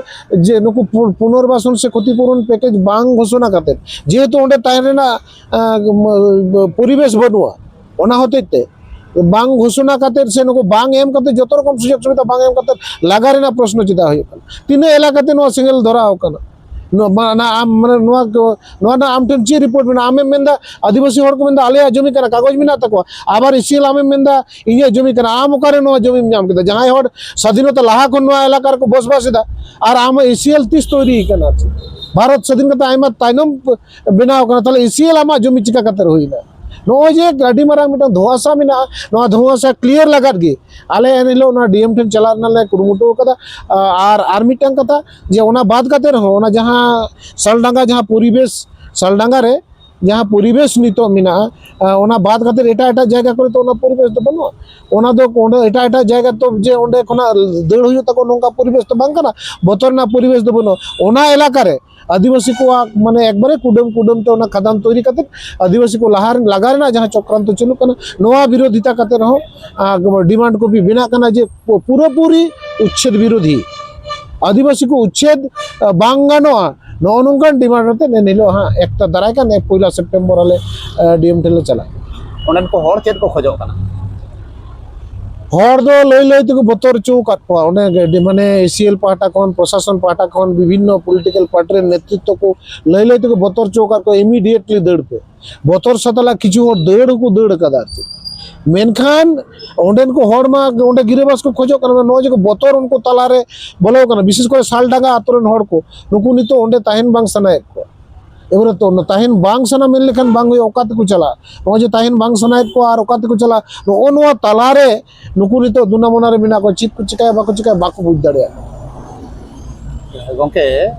ᱡᱮ ᱱᱩᱠᱩ ᱯᱩ-, ᱯᱩᱱᱚᱨᱵᱟᱥᱚᱱ ᱥᱮ ᱠᱷᱚᱛᱤᱯᱩᱨᱚᱱ ᱯᱮᱠᱮᱡᱽ ᱵᱟᱝ ᱜᱷᱳᱥᱚᱱᱟ ᱠᱟᱛᱮ, ᱡᱮᱦᱮᱛᱩ ᱚᱸᱰᱮ ᱛᱟᱦᱮᱸ ᱨᱮᱱᱟᱜ, ᱟᱸ, ᱢ-, ᱯᱚᱨᱤᱵᱮᱥ ᱵᱟᱹᱱᱩᱜᱼᱟ, ᱚᱱᱟ ᱦᱚᱛᱮᱡ ᱛᱮ ᱵᱟᱝ ᱜᱷᱳᱥᱚᱱᱟ ᱠᱟᱛᱮᱫ ᱥᱮ ᱱᱩᱠᱩ ᱵᱟᱝ ᱮᱢ ᱠᱟᱛᱮᱫ, ᱡᱚᱛᱚ ᱨᱚᱠᱚᱢ ᱥᱩᱡᱳᱜᱽ ᱥᱩᱵᱤᱫᱷᱟ ᱵᱟᱝ ᱮᱢ ᱠᱟᱛᱮᱫ ᱞᱟᱜᱟ ᱨᱮᱱᱟᱜ ᱯᱨᱚᱥᱱᱚ ᱪᱮᱫᱟᱜ ᱦᱩᱭᱩᱜ ᱠᱟᱱᱟ? ᱛᱤᱱᱟᱹᱜ ᱮᱞᱟᱠᱟ ᱛᱮ ᱱᱚᱣᱟ ᱥᱮᱸᱜᱮᱞ ᱫᱷᱚᱨᱟᱣ ᱠᱟᱱᱟ? ᱱᱚᱣᱟ ᱢᱟ-, ᱚᱱᱟ ᱟᱢ, ᱢᱟᱱᱮ, ᱱᱚᱣᱟ ᱠᱚ, ᱱᱚᱣᱟ ᱨᱮᱱᱟᱜ ᱟᱢ ᱴᱷᱮᱱ ᱪᱮᱫ ᱨᱤᱯᱳᱨᱴ ᱢᱮᱱᱟᱜᱼᱟ? ᱟᱢᱮᱢ ᱢᱮᱱᱫᱟ ᱟᱹᱫᱤᱵᱟᱹᱥᱤ ᱦᱚᱲ ᱠᱚ ᱢᱮᱱᱫᱟ ᱟᱞᱮᱭᱟᱜ ᱡᱚᱢᱤ ᱠᱟᱱᱟ, ᱠᱟᱜᱚᱡᱽ ᱢᱮᱱᱟᱜ ᱛᱟᱠᱚᱣᱟ, ᱟᱵᱟᱨ ᱤᱥᱤᱮᱞ ᱟᱢᱮᱢ ᱢᱮᱱᱫᱟ ᱤᱧᱟᱹᱜ ᱡᱚᱢᱤ ᱠᱟᱱᱟ᱾ ᱟᱢ ᱚᱠᱟᱨᱮ ᱱᱚᱣᱟ ᱡᱚᱢᱤᱢ ᱧᱟᱢ ᱠᱮᱫᱟ? ᱡᱟᱦᱟᱸᱭ ᱦᱚᱲ ᱥᱟᱫᱷᱤᱱᱚᱛᱟ ᱞᱟᱦᱟ ᱠᱷᱚᱱ ᱱᱚᱣᱟ ᱮᱞᱟᱠᱟ ᱨᱮᱠᱚ ᱵᱚᱥᱵᱟᱥ ᱮᱫᱟ, ᱟᱨ ᱟᱢ ᱤᱥᱤᱮᱞ ᱛᱤᱥ ᱛᱚᱭᱨᱤ ᱠᱟᱱᱟ? ᱵᱷᱟᱨᱚᱛ ᱥᱟᱫᱷᱤᱱ ᱠᱟᱛᱮ ᱟᱭᱢᱟ ᱛᱟᱭᱱᱚᱢ ᱵᱮᱱᱟᱣ ᱠᱟᱱᱟ, ᱛᱟᱦᱞᱮ ᱤᱥᱤᱮᱞ ᱟᱢᱟᱜ ᱡᱚᱢᱤ ᱪᱤᱠᱟ ᱠᱟᱛᱮ ᱦᱩᱭᱱᱟ? ᱱᱚᱜᱼᱚᱭ ᱡᱮ ᱟᱹᱰᱤ ᱢᱟᱨᱟᱝ ᱢᱤᱫᱴᱟᱝ ᱫᱷᱳᱸᱣᱟᱥᱟ ᱢᱮᱱᱟᱜᱼᱟ, ᱱᱚᱣᱟ ᱫᱷᱳᱸᱣᱟᱥᱟ ᱠᱞᱤᱭᱟᱨ ᱞᱟᱜᱟᱫ ᱜᱮ ᱟᱞᱮ ᱮᱱᱦᱤᱞᱳᱜ ᱚᱱᱟ ᱰᱤ ᱮᱢ ᱴᱷᱮᱱ ᱪᱟᱞᱟᱜ ᱨᱮᱱᱟᱜ ᱞᱮ ᱠᱩᱨᱩᱢᱩᱴᱩ ᱟᱠᱟᱫᱟ᱾ ᱟᱨ ᱟᱨ ᱢᱤᱫᱴᱟᱝ ᱠᱟᱛᱷᱟ, ᱡᱮ ᱚᱱᱟ ᱵᱟᱫ ᱠᱟᱛᱮ ᱨᱮᱦᱚᱸ ᱚᱱᱟ ᱡᱟᱦᱟᱸ ᱥᱟᱞᱰᱟᱸᱜᱟ ᱡᱟᱦᱟᱸ ᱯᱚᱨᱤᱵᱮᱥ, ᱥᱟᱞᱰᱟᱸᱜᱟ ᱨᱮ ᱡᱟᱦᱟᱸ ᱯᱚᱨᱤᱵᱮᱥ ᱱᱤᱛᱚᱜ ᱢᱮᱱᱟᱜᱼᱟ, ᱚᱱᱟ ᱵᱟᱫ ᱠᱟᱛᱮ ᱮᱴᱟᱜ ᱮᱴᱟᱜ ᱡᱟᱭᱜᱟ ᱠᱚᱨᱮ ᱛᱚ ᱚᱱᱟ ᱯᱚᱨᱤᱵᱮᱥ ᱫᱚ ᱵᱟᱹᱱᱩᱜᱼᱟ᱾ ᱚᱱᱟ ᱫᱚ ᱚᱸᱰᱮ ᱮᱴᱟᱜ ᱮᱴᱟᱜ ᱡᱟᱭᱜᱟ ᱛᱚ ᱡᱮ ᱚᱸᱰᱮ ᱠᱷᱚᱱᱟᱜ ᱫᱟᱹᱲ ᱦᱩᱭᱩᱜ ᱛᱟᱠᱚ, ᱱᱚᱝᱠᱟ ᱯᱚᱨᱤᱵᱮᱥ ᱫᱚ ᱵᱟᱝ ᱠᱟᱱᱟ, ᱵᱚᱛᱚᱨ ᱨᱮᱱᱟᱜ ᱯᱚᱨᱤᱵᱮᱥ ᱫᱚ ᱵᱟᱹᱱᱩᱜᱼᱟ᱾ ᱚᱱᱟ ᱮᱞᱟᱠᱟ ᱨᱮ ᱟᱹᱫᱤᱵᱟᱹᱥᱤ ᱠᱚᱣᱟᱜ, ᱢᱟᱱᱮ, ᱮᱠᱵᱟᱨᱮ ᱠᱩᱰᱟᱹᱢ ᱠᱩᱰᱟᱹᱢ ᱛᱮ ᱚᱱᱟ ᱠᱷᱟᱫᱟᱱ ᱛᱚᱭᱨᱤ ᱠᱟᱛᱮ ᱟᱹᱫᱤᱵᱟᱹᱥᱤ ᱠᱚ ᱞᱟᱦᱟ ᱨᱮᱱ, ᱞᱟᱜᱟ ᱨᱮᱱᱟᱜ ᱡᱟᱦᱟᱸ ᱪᱚᱠᱨᱟᱱᱛᱚ ᱪᱟᱹᱞᱩᱜ ᱠᱟᱱᱟ, ᱱᱚᱣᱟ ᱵᱤᱨᱳᱫᱷᱤᱛᱟ ᱠᱟᱛᱮ ᱨᱮᱦᱚᱸ, ᱟᱨ, ᱰᱤᱢᱟᱱᱰ ᱠᱚᱯᱤ ᱵᱮᱱᱟᱜ ᱠᱟᱱᱟ ᱡᱮ ᱯᱩ-, ᱯᱩᱨᱟᱹᱯᱩᱨᱤ ᱩᱪᱪᱷᱮᱫ ᱵᱤᱨᱳᱫᱷᱤ, ᱟᱹᱫᱤᱵᱟᱹᱥᱤ ᱠᱚ ᱩᱪᱪᱷᱮᱫ, ᱟ, ᱵᱟᱝ ᱜᱟᱱᱚᱜᱼᱟ, ᱱᱚᱜᱼᱚ ᱱᱚᱝᱠᱟᱱ ᱰᱤᱢᱟᱱᱰ ᱠᱟᱛᱮ ᱮᱱ ᱦᱤᱞᱳᱜ ᱦᱟᱸᱜ ᱮᱠ ᱛᱟ-, ᱫᱟᱨᱟᱭ ᱠᱟᱱ ᱮᱠ ᱯᱚᱭᱞᱟ ᱥᱮᱯᱴᱮᱢᱵᱚᱨ ᱟᱞᱮ, ᱟ, ᱰᱤ ᱮᱢ ᱴᱷᱮᱱ ᱞᱮ ᱪᱟᱞᱟᱜᱼᱟ᱾ ᱚᱸᱰᱮᱱ ᱠᱚ ᱦᱚᱲ ᱪᱮᱫ ᱠᱚ ᱠᱷᱚᱡᱚᱜ ᱠᱟᱱᱟ? ᱦᱚᱲ ᱫᱚ ᱞᱟᱹᱭ ᱞᱟᱹᱭ ᱛᱮᱠᱚ ᱵᱚᱛᱚᱨ ᱦᱚᱪᱚ ᱟᱠᱟᱫ ᱠᱚᱣᱟ᱾ ᱚᱱᱮ ᱜᱮ ᱟᱹᱰᱤ, ᱢᱟᱱᱮ, ᱤᱥᱤᱮᱞ ᱯᱟᱦᱴᱟ ᱠᱷᱚᱱ, ᱯᱨᱚᱥᱟᱥᱚᱱ ᱯᱟᱦᱴᱟ ᱠᱷᱚᱱ, ᱵᱤᱵᱷᱤᱱᱱᱚ ᱯᱚᱞᱤᱴᱤᱠᱟᱞ ᱯᱟᱨᱴᱤ ᱨᱮᱱ ᱱᱮᱛᱨᱤᱛᱛᱚ ᱠᱚ ᱞᱟᱹᱭ ᱞᱟᱹᱭ ᱛᱮᱠᱚ ᱵᱚᱛᱚᱨ ᱦᱚᱪᱚ ᱟᱠᱟᱫ ᱠᱚᱣᱟ, "ᱤᱢᱤᱰᱤᱭᱮᱴᱞᱤ ᱫᱟᱹᱲ ᱯᱮ᱾" ᱵᱚᱛᱚᱨ ᱥᱟᱛᱞᱟ ᱠᱤᱪᱷᱩ ᱦᱚᱲ ᱫᱟᱹᱲ ᱦᱚᱸᱠᱚ ᱫᱟᱹᱲ ᱟᱠᱟᱫᱟ, ᱟᱨ ᱪᱮᱫ᱾ ᱢᱮᱱᱠᱷᱟᱱ ᱚᱸᱰᱮᱱ ᱠᱚ ᱦᱚᱲ ᱢᱟ ᱚᱸᱰᱮ ᱜᱤᱨᱟᱹᱵᱟᱥ ᱠᱚ ᱠᱷᱚᱡᱚᱜ ᱠᱟᱱᱟ, ᱱᱚᱜᱼᱚᱭ ᱡᱮ ᱠᱚ ᱵᱚᱛᱚᱨ ᱩᱱᱠᱩ ᱛᱟᱞᱟᱨᱮ ᱵᱚᱞᱚ ᱠᱟᱱᱟ, ᱵᱤᱥᱮᱥ ᱠᱚᱨᱮ ᱥᱟᱞᱰᱟᱸᱜᱟ ᱟᱛᱳ ᱨᱮᱱ ᱦᱚᱲ ᱠᱚ, ᱱᱩᱠᱩ ᱱᱤᱛᱚᱜ ᱚᱸᱰᱮ ᱛᱟᱦᱮᱱ ᱵᱟᱝ ᱥᱟᱱᱟᱭᱮᱫ ᱠᱚᱣᱟ᱾ ᱮᱵᱟᱨᱮ ᱛᱚ ᱚᱱᱟ ᱛᱟᱦᱮᱱ ᱵᱟᱝ ᱥᱟᱱᱟ ᱢᱮᱱ ᱞᱮᱠᱷᱟᱱ ᱵᱟᱝ ᱦᱩᱭᱩᱜᱼᱟ, ᱚᱠᱟ ᱛᱮᱠᱚ ᱪᱟᱞᱟᱜᱼᱟ? ᱱᱚᱜᱼᱚᱭ ᱡᱮ ᱛᱟᱦᱮᱱ ᱵᱟᱝ ᱥᱟᱱᱟᱭᱮᱫ ᱠᱚᱣᱟ ᱟᱨ ᱚᱠᱟ ᱛᱮᱠᱚ ᱪᱟᱞᱟᱜᱼᱟ, ᱱᱚᱜᱼᱚ ᱱᱚᱣᱟ ᱛᱟᱞᱟᱨᱮ ᱱᱩᱠᱩ ᱱᱤᱛᱚᱜ ᱫᱩᱱᱟ ᱢᱚᱱᱟ ᱨᱮ ᱢᱮᱱᱟᱜ ᱠᱚᱣᱟ, ᱪᱮᱫ ᱠᱚ ᱪᱤᱠᱟᱹᱭᱟ ᱵᱟᱠᱚ ᱪᱤᱠᱟᱹᱭᱟ ᱵᱟᱠᱚ ᱵᱩᱡᱽ ᱫᱟᱲᱮᱭᱟᱜ ᱠᱟᱱᱟ᱾ ᱜᱚᱢᱠᱮ,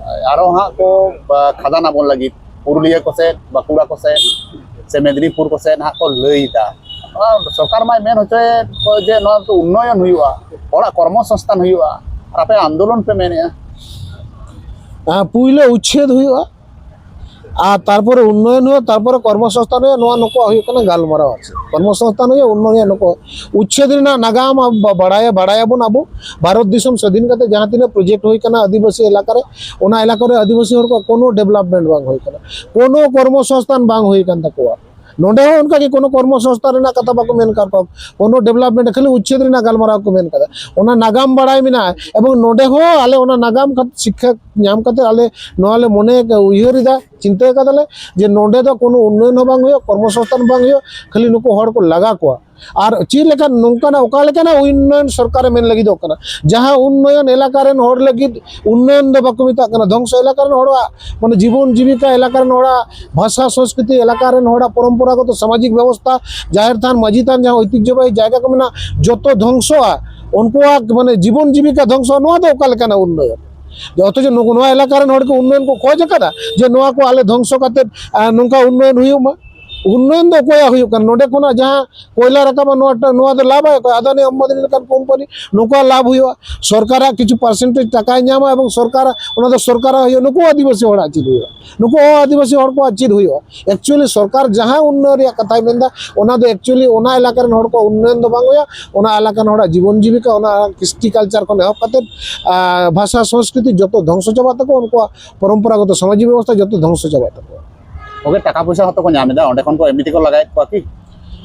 ᱟᱨᱚ ᱦᱟᱸᱜ ᱠᱚ, ᱟ, ᱠᱷᱟᱫᱟᱱ ᱟᱵᱚᱱ ᱞᱟᱹᱜᱤᱫ ᱯᱩᱨᱩᱞᱤᱭᱟᱹ ᱠᱚᱥᱮᱫ, ᱵᱟᱸᱠᱩᱲᱟ ᱠᱚᱥᱮᱫ ᱥᱮ ᱢᱮᱫᱽᱱᱤᱯᱩᱨ ᱠᱚᱥᱮᱫ ᱦᱟᱸᱜ ᱠᱚ ᱞᱟᱹᱭ ᱮᱫᱟ᱾ ᱚᱱᱟ ᱥᱚᱨᱠᱟᱨ ᱢᱟᱭ ᱢᱮᱱ ᱦᱚᱪᱚᱭᱮᱫ ᱠᱚ ᱡᱮ ᱱᱚᱣᱟ ᱫᱚ ᱩᱱᱱᱚᱭᱚᱱ ᱦᱩᱭᱩᱜᱼᱟ, ᱦᱚᱲᱟᱜ ᱠᱚᱨᱢᱚ ᱥᱚᱝᱥᱛᱷᱟᱱ ᱦᱩᱭᱩᱜᱼᱟ, ᱟᱨ ᱟᱯᱮ ᱟᱱᱫᱳᱞᱚᱱ ᱯᱮ ᱢᱮᱱᱮᱫᱼᱟ᱾ ᱦᱮᱸ, ᱯᱩᱭᱞᱟᱹ ᱩᱪᱪᱷᱮᱫ ᱦᱩᱭᱩᱜᱼᱟ, ᱟᱨ ᱛᱟᱨᱯᱚᱨᱮ ᱩᱱᱱᱚᱭᱚᱱ ᱦᱩᱭᱩᱜᱼᱟ, ᱛᱟᱨᱯᱚᱨᱮ ᱠᱚᱨᱢᱚᱥᱚᱝᱥᱛᱷᱟᱱ ᱦᱩᱭᱩᱜᱼᱟ᱾ ᱱᱚᱣᱟ ᱱᱩᱠᱩᱣᱟᱜ ᱦᱩᱭᱩᱜ ᱠᱟᱱᱟ ᱜᱟᱞᱢᱟᱨᱟᱣ᱾ ᱟᱨ ᱪᱮᱫ, ᱠᱚᱨᱢᱚᱥᱚᱝᱥᱛᱷᱟᱱ ᱦᱩᱭᱩᱜᱼᱟ, ᱩᱱᱱᱚᱭᱚᱱ ᱦᱩᱭᱩᱜᱼᱟ, ᱱᱩᱠᱩ ᱩᱪᱪᱷᱮᱫ ᱨᱮᱱᱟᱜ ᱱᱟᱜᱟᱢ ᱟᱵᱚ ᱵᱟ-, ᱵᱟᱲᱟᱭᱟ, ᱵᱟᱲᱟᱭᱟᱵᱚᱱ ᱟᱵᱚ᱾ ᱵᱷᱟᱨᱚᱛ ᱫᱤᱥᱚᱢ ᱥᱟᱹᱫᱷᱤᱱ ᱠᱟᱛᱮ ᱡᱟᱦᱟᱸ ᱛᱤᱱᱟᱹᱜ ᱯᱨᱚᱡᱮᱠᱴ ᱦᱩᱭ ᱠᱟᱱᱟ ᱟᱹᱫᱤᱵᱟᱹᱥᱤ ᱮᱞᱟᱠᱟ ᱨᱮ, ᱚᱱᱟ ᱮᱞᱟᱠᱟ ᱨᱮ ᱟᱹᱫᱤᱵᱟᱹᱥᱤ ᱦᱚᱲ ᱠᱚᱣᱟᱜ ᱠᱳᱱᱳ ᱰᱮᱵᱷᱞᱚᱯᱢᱮᱱᱴ ᱵᱟᱝ ᱦᱩᱭ ᱠᱟᱱᱟ, ᱠᱳᱱᱳ ᱠᱚᱨᱢᱚᱥᱚᱝᱥᱛᱷᱟᱱ ᱵᱟᱝ ᱦᱩᱭ ᱠᱟᱱ ᱛᱟᱠᱚᱣᱟ᱾ ᱱᱚᱰᱮ ᱦᱚᱸ ᱚᱱᱠᱟ ᱜᱮ ᱠᱳᱱᱳ ᱠᱚᱨᱢᱚ ᱥᱚᱝᱥᱛᱷᱟᱱ ᱨᱮᱱᱟᱜ ᱠᱟᱛᱷᱟ ᱵᱟᱠᱚ ᱢᱮᱱ ᱠᱟᱫ ᱠᱚᱣᱟ, ᱠᱳᱱᱳ development, ᱠᱷᱟᱹᱞᱤ ᱩᱪᱪᱷᱮᱫ ᱨᱮᱱᱟᱜ ᱜᱟᱞᱢᱟᱨᱟᱣ ᱠᱚ ᱢᱮᱱ ᱠᱟᱫᱟ᱾ ᱚᱱᱟ ᱱᱟᱜᱟᱢ ᱵᱟᱲᱟᱭ ᱢᱮᱱᱟᱜᱼᱟ, ᱮᱵᱚᱝ ᱱᱚᱰᱮ ᱦᱚᱸ ᱟᱞᱮ ᱚᱱᱟ ᱱᱟᱜᱟᱢ ᱠᱷᱟᱛ-, ᱥᱤᱠᱠᱷᱟ ᱧᱟᱢ ᱠᱟᱛᱮ ᱟᱞᱮ ᱱᱚᱣᱟ ᱞᱮ ᱢᱚᱱᱮ ᱩᱭᱦᱟᱹᱨ ᱮᱫᱟ, ᱪᱤᱱᱛᱟᱹ ᱠᱟᱫᱟᱞᱮ ᱡᱮ ᱱᱚᱰᱮ ᱫᱚ ᱠᱳᱱᱳ ᱩᱱᱱᱚᱭᱚᱱ ᱦᱚᱸ ᱵᱟᱝ ᱦᱩᱭᱩᱜᱼᱟ, ᱠᱚᱨᱢᱚ ᱥᱚᱝᱥᱛᱷᱟᱱ ᱵᱟᱝ ᱦᱩᱭᱩᱜᱼᱟ, ᱠᱷᱟᱹᱞᱤ ᱱᱩᱠᱩ ᱦᱚᱲ ᱠᱚ ᱞᱟᱜᱟ ᱠᱚᱣᱟ᱾ ᱟᱨ ᱪᱮᱫ ᱞᱮᱠᱟᱱ ᱱᱚᱝᱠᱟᱱᱟᱜ, ᱚᱠᱟ ᱞᱮᱠᱟᱱᱟᱜ ᱩᱱᱱᱚᱭᱚᱱ ᱥᱚᱨᱠᱟᱨᱮ ᱢᱮᱱ ᱞᱟᱹᱜᱤᱫᱚᱜ ᱠᱟᱱᱟ, ᱡᱟᱦᱟᱸ ᱩᱱᱱᱚᱭᱚᱱ ᱮᱞᱟᱠᱟ ᱨᱮᱱ ᱦᱚᱲ ᱞᱟᱹᱜᱤᱫ ᱩᱱᱱᱚᱭᱚᱱ ᱫᱚ ᱵᱟᱠᱚ ᱢᱮᱛᱟᱜ ᱠᱟᱱᱟ, ᱫᱷᱚᱝᱥᱚ ᱮᱞᱟᱠᱟ ᱨᱮᱱ ᱦᱚᱲᱟᱜ, ᱢᱟᱱᱮ, ᱡᱤᱵᱚᱱ ᱡᱤᱵᱤᱠᱟ, ᱮᱞᱟᱠᱟ ᱨᱮᱱ ᱦᱚᱲᱟᱜ ᱵᱷᱟᱥᱟ ᱥᱚᱸᱥᱠᱨᱤᱛᱤ, ᱮᱞᱟᱠᱟ ᱨᱮᱱ ᱦᱚᱲᱟᱜ ᱯᱚᱨᱚᱢᱯᱚᱨᱟᱜᱚᱛᱚ ᱥᱟᱢᱟᱡᱤᱠ ᱵᱮᱵᱚᱥᱛᱷᱟ, ᱡᱟᱦᱮᱨ ᱛᱷᱟᱱ, ᱢᱟᱹᱡᱷᱤ ᱛᱷᱟᱱ, ᱡᱟᱦᱟᱸ ᱳᱭᱛᱤᱦᱡᱚᱵᱟᱦᱤ ᱡᱟᱭᱜᱟ ᱠᱚ ᱢᱮᱱᱟᱜᱼᱟ, ᱡᱚᱛᱚ ᱫᱷᱚᱝᱥᱚᱜᱼᱟ, ᱩᱱᱠᱩᱣᱟᱜ, ᱢᱟᱱᱮ, ᱡᱤᱵᱚᱱ ᱡᱤᱵᱤᱠᱟ ᱫᱷᱚᱝᱥᱚᱜᱼᱟ, ᱱᱚᱣᱟ ᱫᱚ ᱚᱠᱟ ᱞᱮᱠᱟᱱᱟᱜ ᱩᱱᱱᱚᱭᱚᱱ? ᱡᱮ ᱚᱛᱷᱚᱪᱚ ᱱᱩᱠᱩ, ᱱᱚᱣᱟ ᱮᱞᱟᱠᱟ ᱨᱮᱱ ᱦᱚᱲ ᱠᱚ ᱩᱱᱱᱚᱭᱚᱱ ᱠᱚ ᱠᱷᱚᱡᱽ ᱟᱠᱟᱫᱟ ᱡᱮ ᱱᱚᱣᱟ ᱠᱚ ᱟᱞᱮ ᱫᱷᱚᱝᱥᱚ ᱠᱟᱛᱮᱫ, ᱟᱨ ᱱᱚᱝᱠᱟ ᱩᱱᱱᱚᱭᱚᱱ ᱦᱩᱭᱩᱜ ᱢᱟ? ᱩᱱᱱᱚᱭᱚᱱ ᱫᱚ ᱚᱠᱚᱭᱟᱜ ᱦᱩᱭᱩᱜ ᱠᱟᱱᱟ? ᱱᱚᱰᱮ ᱠᱷᱚᱱᱟᱜ ᱡᱟᱦᱟᱸ ᱠᱚᱭᱞᱟ ᱨᱟᱠᱟᱵᱟ, ᱱᱚᱣᱟ ᱴᱟ-, ᱱᱚᱣᱟ ᱫᱚ ᱞᱟᱵᱷ ᱟᱭ ᱚᱠᱚᱭ? ᱟᱫᱟᱱᱤ ᱟᱢᱵᱟᱱᱤ ᱞᱮᱠᱟᱱ ᱠᱳᱢᱯᱟᱱᱤ, ᱱᱩᱠᱩᱣᱟᱜ ᱞᱟᱵᱷ ᱦᱩᱭᱩᱜᱼᱟ, ᱥᱚᱨᱠᱟᱨᱟᱜ ᱠᱤᱪᱷᱩ percentage ᱴᱟᱠᱟᱭ ᱧᱟᱢᱟ ᱮᱵᱚᱝ ᱥᱚᱨᱠᱟᱨ ᱚᱱᱟ ᱫᱚ ᱥᱚᱨᱠᱟᱨᱟᱜ ᱦᱩᱭᱩᱜᱼᱟ, ᱱᱩᱠᱩ ᱟᱹᱫᱤᱵᱟᱹᱥᱤ ᱦᱚᱲᱟᱜ ᱪᱮᱫ ᱦᱩᱭᱩᱜᱼᱟ? ᱱᱩᱠᱩ ᱟᱹᱫᱤᱵᱟᱹᱥᱤ ᱦᱚᱲ ᱠᱚᱣᱟᱜ ᱪᱮᱫ ᱦᱩᱭᱩᱜᱼᱟ? Actually ᱥᱚᱨᱠᱟᱨ ᱡᱟᱦᱟᱸ ᱩᱱᱱᱚᱭᱚᱱ ᱨᱮᱭᱟᱜ ᱠᱟᱛᱷᱟᱭ ᱢᱮᱱᱫᱟ, ᱚᱱᱟ ᱫᱚ actually ᱚᱱᱟ ᱮᱞᱟᱠᱟ ᱨᱮᱱ ᱦᱚᱲ ᱠᱚᱣᱟᱜ ᱩᱱᱱᱚᱭᱚᱱ ᱫᱚ ᱵᱟᱝ ᱦᱩᱭᱩᱜᱼᱟ, ᱚᱱᱟ ᱮᱞᱟᱠᱟ ᱨᱮᱱ ᱦᱚᱲᱟᱜ ᱡᱤᱵᱚᱱ ᱡᱤᱵᱤᱠᱟ, ᱚᱱᱟ ᱠᱨᱤᱥᱴᱤ ᱠᱟᱞᱪᱟᱨ ᱠᱷᱚᱱ ᱮᱦᱚᱵ ᱠᱟᱛᱮᱫ, ᱟᱨ, ᱵᱷᱟᱥᱟ ᱥᱚᱸᱥᱠᱨᱤᱛᱤ ᱡᱚᱛᱚ ᱫᱷᱚᱝᱥᱚ ᱪᱟᱵᱟᱜ ᱛᱟᱠᱚᱣᱟ, ᱩᱱᱠᱩᱣᱟᱜ ᱯᱚᱨᱚᱢᱯᱚᱨᱟᱜᱚᱛᱚ ᱥᱟᱢᱟᱡᱤᱠ ᱵᱮᱵᱚᱥᱛᱷᱟ ᱡᱚᱛᱚ ᱫᱷᱚᱝᱥᱚ ᱪᱟᱵᱟᱜ ᱛᱟᱠᱚᱣᱟ᱾ ᱚᱵᱮ ᱴᱟᱠᱟ ᱯᱚᱭᱥᱟ ᱦᱚᱸᱛᱚ ᱠᱚ ᱧᱟᱢ ᱮᱫᱟ, ᱚᱸᱰᱮ ᱠᱷᱚᱱ ᱠᱚ ᱮᱢᱱᱤ ᱛᱮᱠᱚ ᱞᱟᱜᱟᱭᱮᱫ ᱠᱚᱣᱟ ᱠᱤ?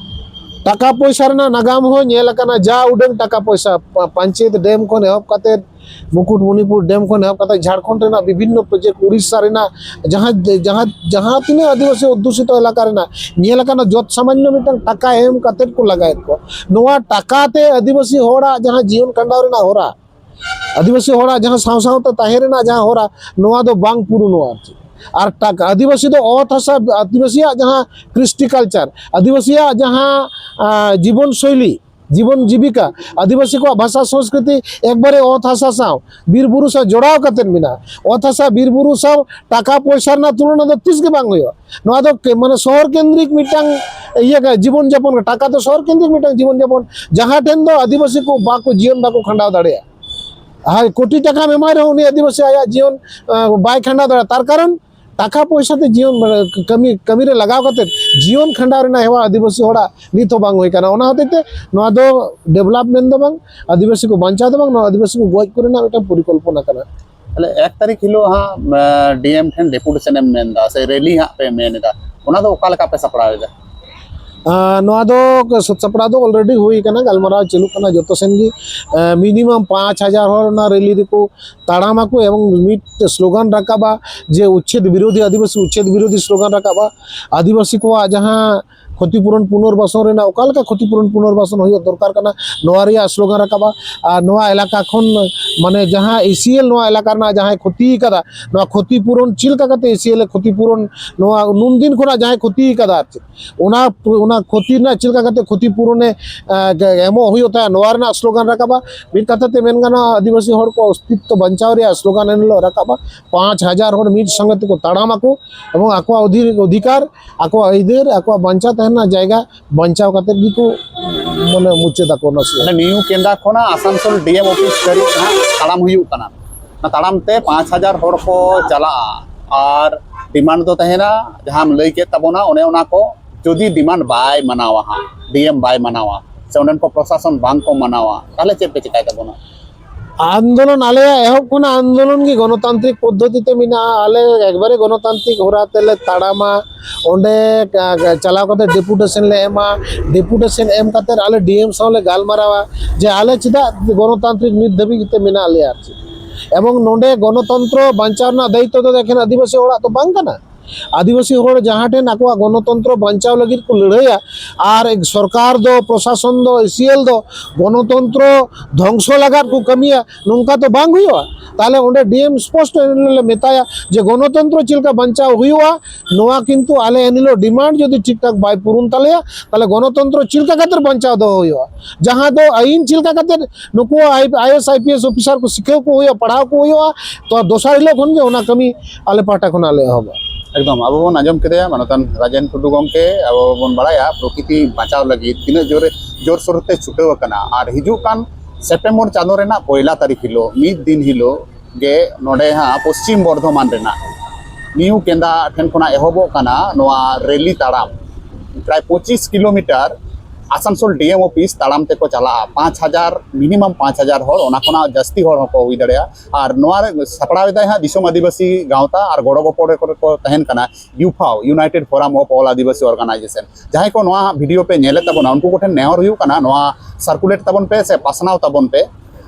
ᱴᱟᱠᱟ ᱯᱚᱭᱥᱟ ᱨᱮᱱᱟᱜ ᱱᱟᱜᱟᱢ ᱦᱚᱸ ᱧᱮᱞ ᱟᱠᱟᱱᱟ, ᱡᱟ ᱩᱰᱟᱹᱝ ᱴᱟᱠᱟ ᱯᱚᱭᱥᱟ, ᱯᱟ-, ᱯᱟᱧᱪᱮᱛ ᱰᱮᱢ ᱠᱷᱚᱱ ᱮᱦᱚᱵ ᱠᱟᱛᱮᱫ, ᱢᱩᱠᱩᱴᱢᱩᱱᱤᱯᱩᱨ ᱰᱮᱢ ᱠᱷᱚᱱ ᱮᱦᱚᱵ ᱠᱟᱛᱮᱫ, ᱡᱷᱟᱲᱠᱷᱚᱸᱰ ᱨᱮᱱᱟᱜ ᱵᱤᱵᱷᱤᱱᱱᱚ ᱯᱨᱚᱡᱮᱠᱴ, ᱩᱲᱤᱥᱥᱟ ᱨᱮᱱᱟᱜ ᱡᱟᱦᱟᱸ, ᱡᱟᱦᱟᱸ, ᱡᱟᱦᱟᱸ ᱛᱤᱱᱟᱹᱜ ᱟᱹᱫᱤᱵᱟᱹᱥᱤ ᱚᱫᱽᱫᱷᱩᱥᱤᱛᱚ ᱮᱞᱟᱠᱟ ᱨᱮᱱᱟᱜ ᱧᱮᱞ ᱟᱠᱟᱱᱟ, ᱡᱚᱛ ᱥᱟᱢᱟᱱᱱᱚ ᱢᱤᱫᱴᱟᱝ ᱴᱟᱠᱟ ᱮᱢ ᱠᱟᱛᱮᱫ ᱠᱚ ᱞᱟᱜᱟᱭᱮᱫ ᱠᱚᱣᱟ᱾ ᱱᱚᱣᱟ ᱴᱟᱠᱟ ᱛᱮ ᱟᱹᱫᱤᱵᱟᱹᱥᱤ ᱦᱚᱲᱟᱜ ᱡᱟᱦᱟᱸ ᱡᱤᱭᱚᱱ ᱠᱷᱟᱸᱰᱟᱣ ᱨᱮᱱᱟᱜ ᱦᱚᱨᱟ, ᱟᱹᱫᱤᱵᱟᱹᱥᱤ ᱦᱚᱲᱟᱜ ᱡᱟᱦᱟᱸ ᱥᱟᱶ ᱥᱟᱶᱛᱮ ᱛᱟᱦᱮᱸ ᱨᱮᱱᱟᱜ ᱡᱟᱦᱟᱸ ᱦᱚᱨᱟ, ᱱᱚᱣᱟ ᱫᱚ ᱵᱟᱝ ᱯᱩᱨᱩᱱᱚᱜᱼᱟ ᱟᱨ ᱪᱮᱫ᱾ ᱟᱨ ᱴᱟᱠᱟ, ᱟᱹᱫᱤᱵᱟᱹᱥᱤ ᱫᱚ ᱚᱛ ᱦᱟᱥᱟ, ᱟᱹᱫᱤᱵᱟᱹᱥᱤᱭᱟᱜ ᱡᱟᱦᱟᱸ ᱠᱨᱤᱥᱴᱤ ᱠᱟᱞᱪᱟᱨ, ᱟᱹᱫᱤᱵᱟᱹᱥᱤᱭᱟᱜ ᱡᱟᱦᱟᱸ, ᱟᱸ, ᱡᱤᱵᱚᱱ ᱥᱳᱭᱞᱤ, ᱡᱤᱵᱚᱱ ᱡᱤᱵᱤᱠᱟ, ᱟᱹᱫᱤᱵᱟᱹᱥᱤ ᱠᱚᱣᱟᱜ ᱵᱷᱟᱥᱟ ᱥᱚᱸᱥᱠᱨᱤᱛᱤ ᱮᱠᱵᱟᱨᱮ ᱚᱛ ᱦᱟᱥᱟ ᱥᱟᱶ, ᱵᱤᱨ ᱵᱩᱨᱩ ᱥᱟᱶ ᱡᱚᱲᱟᱣ ᱠᱟᱛᱮᱫ ᱢᱮᱱᱟᱜᱼᱟ᱾ ᱚᱛ ᱦᱟᱥᱟ, ᱵᱤᱨ ᱵᱩᱨᱩ ᱥᱟᱶ ᱴᱟᱠᱟ ᱯᱚᱭᱥᱟ ᱨᱮᱱᱟᱜ ᱛᱩᱞᱚᱱᱟ ᱫᱚ ᱛᱤᱥ ᱜᱮ ᱵᱟᱝ ᱦᱩᱭᱩᱜᱼᱟ᱾ ᱱᱚᱣᱟ ᱫᱚ ᱠᱮ-, ᱢᱟᱱᱮ ᱥᱚᱦᱚᱨ ᱠᱮᱱᱫᱨᱤᱠ ᱢᱤᱫᱴᱟᱝ ᱤᱭᱟᱹ ᱠᱟ-, ᱡᱤᱵᱚᱱ ᱡᱟᱯᱚᱱ, ᱴᱟᱠᱟ ᱫᱚ ᱥᱚᱦᱚᱨ ᱠᱮᱱᱫᱨᱤᱠ ᱢᱤᱫᱴᱟᱝ ᱡᱤᱵᱚᱱ ᱡᱟᱯᱚᱱ, ᱡᱟᱦᱟᱸ ᱴᱷᱮᱱ ᱫᱚ ᱟᱹᱫᱤᱵᱟᱹᱥᱤ ᱠᱚ ᱵᱟᱠᱚ, ᱡᱤᱭᱚᱱ ᱵᱟᱠᱚ ᱠᱷᱟᱸᱰᱟᱣ ᱫᱟᱲᱮᱭᱟᱜᱼᱟ᱾ ᱟᱨ ᱠᱳᱴᱤ ᱴᱟᱠᱟᱢ ᱮᱢᱟᱭ ᱨᱮᱦᱚᱸ ᱩᱱᱤ ᱟᱹᱫᱤᱵᱟᱹᱥᱤ ᱟᱭᱟᱜ ᱡᱤᱭᱚᱱ, ᱟᱸ, ᱵᱟᱭ ᱠᱷᱟᱸᱰᱟᱣ ᱫᱟᱲᱮᱭᱟᱜᱼᱟ᱾ ᱛᱟᱨ ᱠᱟᱨᱚᱱ ᱴᱟᱠᱟ ᱯᱚᱭᱥᱟ ᱛᱮ ᱡᱤᱭᱚᱱ, ᱢᱟᱱᱮ, ᱠᱟᱹᱢᱤ, ᱠᱟᱹᱢᱤ ᱨᱮ ᱞᱟᱜᱟᱣ ᱠᱟᱛᱮ ᱡᱤᱭᱚᱱ ᱠᱷᱟᱸᱰᱟᱣ ᱨᱮᱱᱟᱜ ᱦᱮᱣᱟ ᱟᱹᱫᱤᱵᱟᱹᱥᱤ ᱦᱚᱲᱟᱜ ᱱᱤᱛ ᱦᱚᱸ ᱵᱟᱝ ᱦᱩᱭ ᱠᱟᱱᱟ᱾ ᱚᱱᱟ ᱦᱚᱛᱮᱡ ᱛᱮ ᱱᱚᱣᱟ ᱫᱚ ᱰᱮᱵᱷᱞᱚᱯᱢᱮᱱᱴ ᱫᱚ ᱵᱟᱝ, ᱟᱹᱫᱤᱵᱟᱹᱥᱤ ᱠᱚ ᱵᱟᱧᱪᱟᱣ ᱫᱚ ᱵᱟᱝ, ᱱᱚᱣᱟ ᱟᱹᱫᱤᱵᱟᱹᱥᱤ ᱠᱚ ᱜᱚᱡ ᱠᱚᱨᱮᱱᱟᱜ ᱢᱤᱫᱴᱟᱝ ᱯᱚᱨᱤᱠᱚᱞᱯᱚᱱᱟ ᱠᱟᱱᱟ᱾ ᱛᱟᱦᱞᱮ ᱮᱠ ᱛᱟᱹᱨᱤᱠᱷ ᱦᱤᱞᱳᱜ ᱦᱟᱸᱜ, ᱟᱸ, ᱰᱤ ᱮᱢ ᱴᱷᱮᱱ ᱰᱮᱯᱩᱴᱮᱥᱚᱱ ᱮᱢ ᱢᱮᱱ ᱮᱫᱟ ᱥᱮ ᱨᱮᱞᱤ ᱦᱟᱸᱜ ᱯᱮ ᱢᱮᱱ ᱮᱫᱟ, ᱚᱱᱟ ᱫᱚ ᱚᱠᱟ ᱞᱮᱠᱟ ᱯᱮ ᱥᱟᱯᱲᱟᱣ ᱮᱫᱟ? ᱟᱨ ᱱᱚᱣᱟ ᱫᱚ ᱥᱟᱹᱛ ᱥᱟᱯᱲᱟᱣ ᱫᱚ already ᱦᱩᱭ ᱟᱠᱟᱱᱟ, ᱜᱟᱞᱢᱟᱨᱟᱣ ᱪᱟᱹᱞᱩᱜ ᱠᱟᱱᱟ ᱡᱚᱛᱚ ᱥᱮᱱ ᱜᱮ᱾ ᱮᱸ, minimum ᱯᱟᱸᱪ ᱦᱟᱡᱟᱨ ᱦᱚᱲ ᱚᱱᱟ ᱨᱮᱞᱤ ᱨᱮᱠᱚ ᱛᱟᱲᱟᱢ ᱟᱠᱚ ᱮᱵᱚᱝ ᱢᱤᱫ slogan ᱨᱟᱠᱟᱵᱟ ᱡᱮ ᱩᱪᱪᱷᱮᱫ ᱵᱤᱨᱳᱫᱷᱤ, ᱟᱹᱫᱤᱵᱟᱹᱥᱤ ᱩᱪᱪᱷᱮᱫ ᱵᱤᱨᱳᱫᱷᱤ slogan ᱨᱟᱠᱟᱵᱟ᱾ ᱟᱹᱫᱤᱵᱟᱹᱥᱤ ᱠᱚᱣᱟᱜ ᱡᱟᱦᱟᱸ ᱠᱷᱚᱛᱤ ᱯᱩᱨᱚᱱ ᱯᱩᱱᱚᱨᱵᱟᱥᱚᱱ ᱨᱮᱱᱟᱜ, ᱚᱠᱟ ᱞᱮᱠᱟ ᱠᱷᱚᱛᱤ ᱯᱩᱨᱚᱱ ᱯᱩᱱᱚᱨᱵᱟᱥᱚᱱ ᱦᱩᱭᱩᱜ ᱫᱚᱨᱠᱟᱨ ᱠᱟᱱᱟ, ᱱᱚᱣᱟ ᱨᱮᱭᱟᱜ slogan ᱨᱟᱠᱟᱵᱟ᱾ ᱟᱨ ᱱᱚᱣᱟ ᱮᱞᱟᱠᱟ ᱠᱷᱚᱱ, ᱢᱟᱱᱮ, ᱡᱟᱦᱟᱸ ACL ᱱᱚᱣᱟ ᱮᱞᱟᱠᱟ ᱨᱮᱱᱟᱜ ᱡᱟᱦᱟᱸᱭ ᱠᱷᱚᱛᱤ ᱟᱠᱟᱫᱟ, ᱱᱚᱣᱟ ᱠᱷᱚᱛᱤ ᱯᱩᱨᱚᱱ ᱪᱮᱫ ᱞᱮᱠᱟ ᱠᱟᱛᱮ ACL ᱮ ᱠᱷᱚᱛᱤ ᱯᱩᱨᱚᱱ, ᱱᱚᱣᱟ ᱱᱩᱱ ᱫᱤᱱ ᱠᱷᱚᱱᱟᱜ ᱡᱟᱦᱟᱸᱭ ᱠᱷᱚᱛᱤ ᱟᱠᱟᱫᱟ, ᱟᱨ ᱪᱮᱫ ᱚᱱᱟ, ᱚᱱᱟ ᱠᱷᱚᱛᱤ ᱨᱮᱱᱟᱜ ᱪᱮᱫ ᱞᱮᱠᱟ ᱠᱟᱛᱮ ᱠᱷᱚᱛᱤ ᱯᱩᱨᱚᱱᱮ, ᱮ, ᱮᱢᱚᱜ ᱦᱩᱭᱩᱜ ᱛᱟᱭᱟ, ᱱᱚᱣᱟ ᱨᱮᱱᱟᱜ slogan ᱨᱟᱠᱟᱵᱟ᱾ ᱢᱤᱫ ᱠᱟᱛᱷᱟ ᱛᱮ ᱢᱮᱱ ᱜᱟᱱᱚᱜᱼᱟ, ᱟᱹᱫᱤᱵᱟᱹᱥᱤ ᱦᱚᱲ ᱠᱚ ᱚᱥᱛᱤᱛᱛᱚ ᱵᱟᱧᱪᱟᱣ ᱨᱮᱭᱟᱜ slogan ᱮᱱ ᱦᱤᱞᱳᱜ ᱨᱟᱠᱟᱵᱟ᱾ ᱯᱟᱸᱪ ᱦᱟᱡᱟᱨ ᱦᱚᱲ ᱢᱤᱫ ᱥᱚᱸᱜᱮ ᱛᱮᱠᱚ ᱛᱟᱲᱟᱢ ᱟᱠᱚ ᱮᱵᱚᱝ ᱟᱠᱚᱣᱟᱜ ᱚᱫᱷᱤ-, ᱚᱫᱷᱤᱠᱟᱨ, ᱟᱠᱚᱣᱟᱜ ᱟᱹᱭᱫᱟᱹᱨ, ᱟᱠᱚᱣᱟᱜ ᱵᱟᱧᱪᱟᱣ ᱛᱟᱦᱮᱱ ᱨᱮᱱᱟᱜ ᱡᱟᱭᱜᱟ ᱵᱟᱧᱪᱟᱣ ᱠᱟᱛᱮ ᱜᱮᱠᱚ, ᱢᱟᱱᱮ, ᱢᱩᱪᱟᱹᱫ ᱟᱠᱚ ᱚᱱᱟ slogan᱾ ᱢᱟᱱᱮ ᱱᱤᱭᱩ ᱠᱮᱱᱫᱟ ᱠᱷᱚᱱᱟᱜ ᱟᱥᱟᱱᱥᱳᱞ DM office ᱫᱷᱟᱹᱨᱤᱡ ᱦᱟᱸᱜ ᱛᱟᱲᱟᱢ ᱦᱩᱭᱩᱜ ᱠᱟᱱᱟ᱾ ᱚᱱᱟ ᱛᱟᱲᱟᱢ ᱛᱮ ᱯᱟᱸᱪ ᱦᱟᱡᱟᱨ ᱦᱚᱲ ᱠᱚ ᱪᱟᱞᱟᱜᱼᱟ᱾ ᱟᱨ demand ᱫᱚ ᱛᱟᱦᱮᱱᱟ, ᱡᱟᱦᱟᱸᱢ ᱞᱟᱹᱭ ᱠᱮᱫ ᱛᱟᱵᱚᱱᱟ, ᱚᱱᱮ ᱚᱱᱟ ᱠᱚ ᱡᱩᱫᱤ demand ᱵᱟᱭ ᱢᱟᱱᱟᱣᱟ ᱦᱟᱸᱜ, DM ᱵᱟᱭ ᱢᱟᱱᱟᱣᱟ, ᱥᱮ ᱚᱸᱰᱮᱱ ᱠᱚ ᱯᱨᱚᱥᱟᱥᱚᱱ ᱵᱟᱝ ᱠᱚ ᱢᱟᱱᱟᱣᱟ, ᱛᱟᱦᱚᱞᱮ ᱪᱮᱫ ᱯᱮ ᱪᱮᱠᱟᱭ ᱛᱟᱵᱚᱱᱟ? ᱟᱱᱫᱳᱞᱚᱱ, ᱟᱞᱮᱭᱟᱜ ᱮᱦᱚᱵ ᱠᱷᱚᱱᱟᱜ ᱟᱱᱫᱳᱞᱚᱱ ᱜᱮ ᱜᱚᱱᱚᱛᱟᱱᱛᱨᱤᱠ ᱯᱚᱫᱽᱫᱷᱚᱛᱤ ᱛᱮ ᱢᱮᱱᱟᱜᱼᱟ᱾ ᱟᱞᱮ ᱮᱠᱵᱟᱨᱮ ᱜᱚᱱᱚᱛᱟᱱᱛᱨᱤᱠ ᱦᱚᱨᱟ ᱛᱮᱞᱮ ᱛᱟᱲᱟᱢᱟ᱾ ᱚᱸᱰᱮ ᱠᱟ-, ᱠᱟ-, ᱪᱟᱞᱟᱣ ᱠᱟᱛᱮ deputation ᱞᱮ ᱮᱢᱟ᱾ Deputation ᱮᱢ ᱠᱟᱛᱮ ᱟᱞᱮ DM ᱥᱟᱶ ᱞᱮ ᱜᱟᱞᱢᱟᱨᱟᱣᱟ ᱡᱮ ᱟᱞᱮ ᱪᱮᱫᱟᱜ ᱜᱚᱱᱚᱛᱟᱱᱛᱨᱤᱠ ᱱᱤᱛ ᱫᱷᱟᱹᱵᱤᱡ ᱛᱮ ᱢᱮᱱᱟᱜ ᱞᱮᱭᱟ, ᱟᱨ ᱪᱮᱫ᱾ ᱮᱵᱚᱝ ᱱᱚᱸᱰᱮ ᱜᱚᱱᱚᱛᱚᱱᱛᱨᱚ ᱵᱟᱧᱪᱟᱣ ᱨᱮᱱᱟᱜ ᱫᱟᱭᱤᱛᱛᱚ ᱫᱚ ᱮᱠᱷᱮᱱ ᱟᱹᱫᱤᱵᱟᱹᱥᱤ ᱦᱚᱲᱟᱜ ᱫᱚ ᱵᱟᱝ ᱠᱟᱱᱟ᱾ ᱟᱹᱫᱤᱵᱟᱹᱥᱤ ᱦᱚᱲ ᱡᱟᱦᱟᱸ ᱴᱷᱮᱱ ᱟᱠᱚᱣᱟᱜ ᱜᱚᱱᱚᱛᱚᱱᱛᱨᱚ ᱵᱟᱧᱪᱟᱣ ᱞᱟᱹᱜᱤᱫ ᱠᱚ ᱞᱟᱹᱲᱦᱟᱹᱭᱟ, ᱟᱨ ᱥᱚᱨᱠᱟᱨ ᱫᱚ, ᱯᱨᱚᱥᱟᱥᱚᱱ ᱫᱚ, ACL ᱫᱚ ᱜᱚᱱᱚᱛᱚᱱᱛᱨᱚ ᱫᱷᱚᱝᱥᱚ ᱞᱟᱜᱟᱫ ᱠᱚ ᱠᱟᱹᱢᱤᱭᱟ, ᱱᱚᱝᱠᱟ ᱫᱚ ᱵᱟᱝ ᱦᱩᱭᱩᱜᱼᱟ᱾ ᱛᱟᱦᱞᱮ ᱚᱸᱰᱮ DM ᱥᱯᱚᱥᱴᱚ ᱞᱮ ᱢᱮᱛᱟᱭᱟ ᱡᱮ ᱜᱚᱱᱚᱛᱚᱱᱛᱨᱚ ᱪᱮᱫ ᱞᱮᱠᱟ ᱵᱟᱧᱪᱟᱣ ᱦᱩᱭᱩᱜᱼᱟ, ᱱᱚᱣᱟ ᱠᱤᱱᱛᱩ ᱟᱞᱮ ᱮᱱ ᱦᱤᱞᱳᱜ demand ᱡᱩᱫᱤ ᱴᱷᱤᱠ ᱴᱷᱟᱠ ᱵᱟᱭ ᱯᱩᱨᱩᱱ ᱛᱟᱞᱮᱭᱟ, ᱛᱟᱦᱞᱮ ᱜᱚᱱᱚᱛᱚᱱᱛᱨᱚ ᱪᱮᱫ ᱞᱮᱠᱟ ᱠᱟᱛᱮ ᱵᱟᱧᱪᱟᱣ ᱫᱚᱦᱚ ᱦᱩᱭᱩᱜᱼᱟ? ᱡᱟᱦᱟᱸ ᱫᱚ ᱟᱹᱭᱤᱱ ᱪᱮᱫ ᱞᱮᱠᱟ ᱠᱟᱛᱮ ᱱᱩᱠᱩ IAS IPS officer ᱠᱚ ᱥᱤᱠᱷᱟᱹᱣ ᱠᱚ ᱦᱩᱭᱩᱜᱼᱟ, ᱯᱟᱲᱦᱟᱣ ᱠᱚ ᱦᱩᱭᱩᱜᱼᱟ, ᱛᱚ ᱫᱚᱥᱟᱨ ᱦᱤᱞᱳᱜ ᱠᱷᱚᱱ ᱜᱮ ᱚᱱᱟ ᱠᱟᱹᱢᱤ ᱟᱞᱮ ᱯᱟᱦᱴᱟ ᱠᱷᱚᱱᱟᱜ ᱞᱮ ᱮᱦᱚᱵᱟ᱾ ᱮᱠᱫᱚᱢ, ᱟᱵᱚ ᱵᱚᱱ ᱟᱸᱡᱚᱢ ᱠᱮᱫᱮᱭᱟ ᱢᱟᱱᱚᱛᱟᱱ ᱨᱟᱡᱮᱱ ᱴᱩᱰᱩ ᱜᱚᱢᱠᱮ, ᱟᱵᱚ ᱵᱚᱱ ᱵᱟᱲᱟᱭᱟ ᱯᱨᱚᱠᱤᱛᱤ ᱵᱟᱧᱪᱟᱣ ᱞᱟᱹᱜᱤᱫ ᱛᱤᱱᱟᱹᱜ ᱡᱳᱨᱮ, ᱡᱳᱨᱥᱳᱨ ᱛᱮ ᱪᱷᱩᱴᱟᱹᱣ ᱟᱠᱟᱱᱟ᱾ ᱟᱨ ᱦᱤᱡᱩᱜ ᱠᱟᱱ ᱥᱮᱯᱴᱮᱢᱵᱚᱨ ᱪᱟᱸᱫᱳ ᱨᱮᱱᱟᱜ ᱯᱚᱭᱞᱟ ᱛᱟᱹᱨᱤᱠᱷ ᱦᱤᱞᱳᱜ, ᱢᱤᱫ ᱫᱤᱱ ᱦᱤᱞᱳᱜ ᱜᱮ ᱱᱚᱰᱮ ᱦᱟᱸᱜ ᱯᱚᱥᱪᱤᱢ ᱵᱚᱨᱫᱷᱚᱢᱟᱱ ᱨᱮᱱᱟᱜ ᱱᱤᱭᱩ ᱠᱮᱱᱫᱟ ᱴᱷᱮᱱ ᱠᱷᱚᱱᱟᱜ ᱮᱦᱚᱵᱚᱜ ᱠᱟᱱᱟ ᱱᱚᱣᱟ ᱨᱮᱞᱤ ᱛᱟᱲᱟᱢ, ᱯᱨᱟᱭ ᱯᱚᱸᱪᱤᱥ ᱠᱤᱞᱳᱢᱤᱴᱟᱨ ᱟᱥᱟᱱᱥᱳᱞ ᱰᱤ ᱮᱢ ᱚᱯᱷᱤᱥ ᱛᱟᱲᱟᱢ ᱛᱮᱠᱚ ᱪᱟᱞᱟᱜᱼᱟ, ᱯᱟᱸᱪ ᱦᱟᱡᱟᱨ, ᱢᱤᱱᱤᱢᱟᱢ ᱯᱟᱸᱪ ᱦᱟᱡᱟᱨ ᱦᱚᱲ, ᱚᱱᱟ ᱠᱷᱚᱱᱟᱜ ᱡᱟᱹᱥᱛᱤ ᱦᱚᱲ ᱦᱚᱸᱠᱚ ᱦᱩᱭ ᱫᱟᱲᱮᱭᱟᱜᱼᱟ᱾ ᱟᱨ ᱱᱚᱣᱟ ᱨᱮ ᱥᱟᱯᱲᱟᱣ ᱮᱫᱟᱭ ᱦᱟᱸᱜ ᱫᱤᱥᱚᱢ ᱟᱹᱫᱤᱵᱟᱹᱥᱤ ᱜᱟᱶᱛᱟ ᱟᱨ ᱜᱚᱲᱚ ᱜᱚᱯᱚᱲ ᱠᱚᱨᱮ ᱠᱚ ᱛᱟᱦᱮᱱ ᱠᱟᱱᱟ, ᱭᱩᱯᱷᱟᱣ, United Forum of All Adivasi Organization᱾ ᱡᱟᱦᱟᱸᱭ ᱠᱚ ᱱᱚᱣᱟ ᱵᱷᱤᱰᱤᱭᱳ ᱯᱮ ᱧᱮᱞᱮᱫ ᱛᱟᱵᱚᱱᱟ, ᱩᱱᱠᱩ ᱠᱚᱴᱷᱮᱱ ᱱᱮᱦᱚᱨ ᱦᱩᱭᱩᱜ ᱠᱟᱱᱟ, ᱱᱚᱣᱟ ᱥᱟᱨᱠᱩᱞᱮᱴ ᱛᱟᱵᱚᱱ ᱯᱮ ᱥᱮ ᱯᱟᱥᱱᱟᱣ ᱛᱟᱵᱚᱱ ᱯᱮ,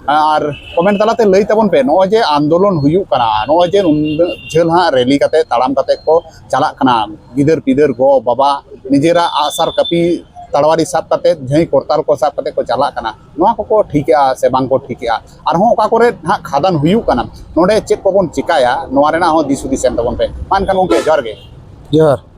ᱟᱨ ᱠᱚᱢᱮᱱᱴ ᱛᱟᱞᱟᱛᱮ ᱞᱟᱹᱭ ᱛᱟᱵᱚᱱ ᱯᱮ, ᱱᱚᱜᱼᱚᱭ ᱡᱮ ᱟᱱᱫᱳᱞᱚᱱ ᱦᱩᱭᱩᱜ ᱠᱟᱱᱟ, ᱱᱚᱜᱼᱚᱭ ᱡᱮ ᱱᱩᱱᱟᱹᱜ ᱡᱷᱟᱹᱞ ᱦᱟᱸᱜ ᱨᱮᱞᱤ ᱠᱟᱛᱮ, ᱛᱟᱲᱟᱢ ᱠᱟᱛᱮ ᱠᱚ ᱪᱟᱞᱟᱜ ᱠᱟᱱᱟ, ᱜᱤᱫᱟᱹᱨ ᱯᱤᱫᱟᱹᱨ, ᱜᱚ ᱵᱟᱵᱟ, ᱱᱤᱡᱮᱨᱟᱜ ᱟᱜᱼᱥᱟᱨ ᱠᱟᱹᱯᱤ ᱛᱟᱲᱣᱟᱨᱤ ᱥᱟᱵ ᱠᱟᱛᱮ, ᱡᱷᱟᱹᱭ ᱠᱚᱨᱛᱟᱞ ᱠᱚ ᱥᱟᱵ ᱠᱟᱛᱮ ᱠᱚ ᱪᱟᱞᱟᱜ ᱠᱟᱱᱟ, ᱱᱚᱣᱟ ᱠᱚᱠᱚ ᱴᱷᱤᱠᱮᱜᱼᱟ ᱥᱮ ᱵᱟᱝ ᱠᱚ ᱴᱷᱤᱠᱮᱜᱼᱟ? ᱟᱨᱦᱚᱸ ᱚᱠᱟ ᱠᱚᱨᱮ ᱦᱟᱸᱜ ᱠᱷᱟᱫᱟᱱ ᱦᱩᱭᱩᱜ ᱠᱟᱱᱟ, ᱱᱚᱰᱮ ᱪᱮᱫ ᱠᱚᱵᱚᱱ ᱪᱮᱠᱟᱭᱟ, ᱱᱚᱣᱟ ᱨᱮᱱᱟᱜ ᱦᱚᱸ ᱫᱤᱥ ᱦᱩᱫᱤᱥ ᱮᱢ ᱛᱟᱵᱚᱱ ᱯᱮ᱾ ᱢᱟ ᱮᱱᱠᱷᱟᱱ ᱜᱚᱢᱠᱮ, ᱡᱚᱦᱟᱨ ᱜᱮ᱾ ᱡᱚᱦᱟᱨ᱾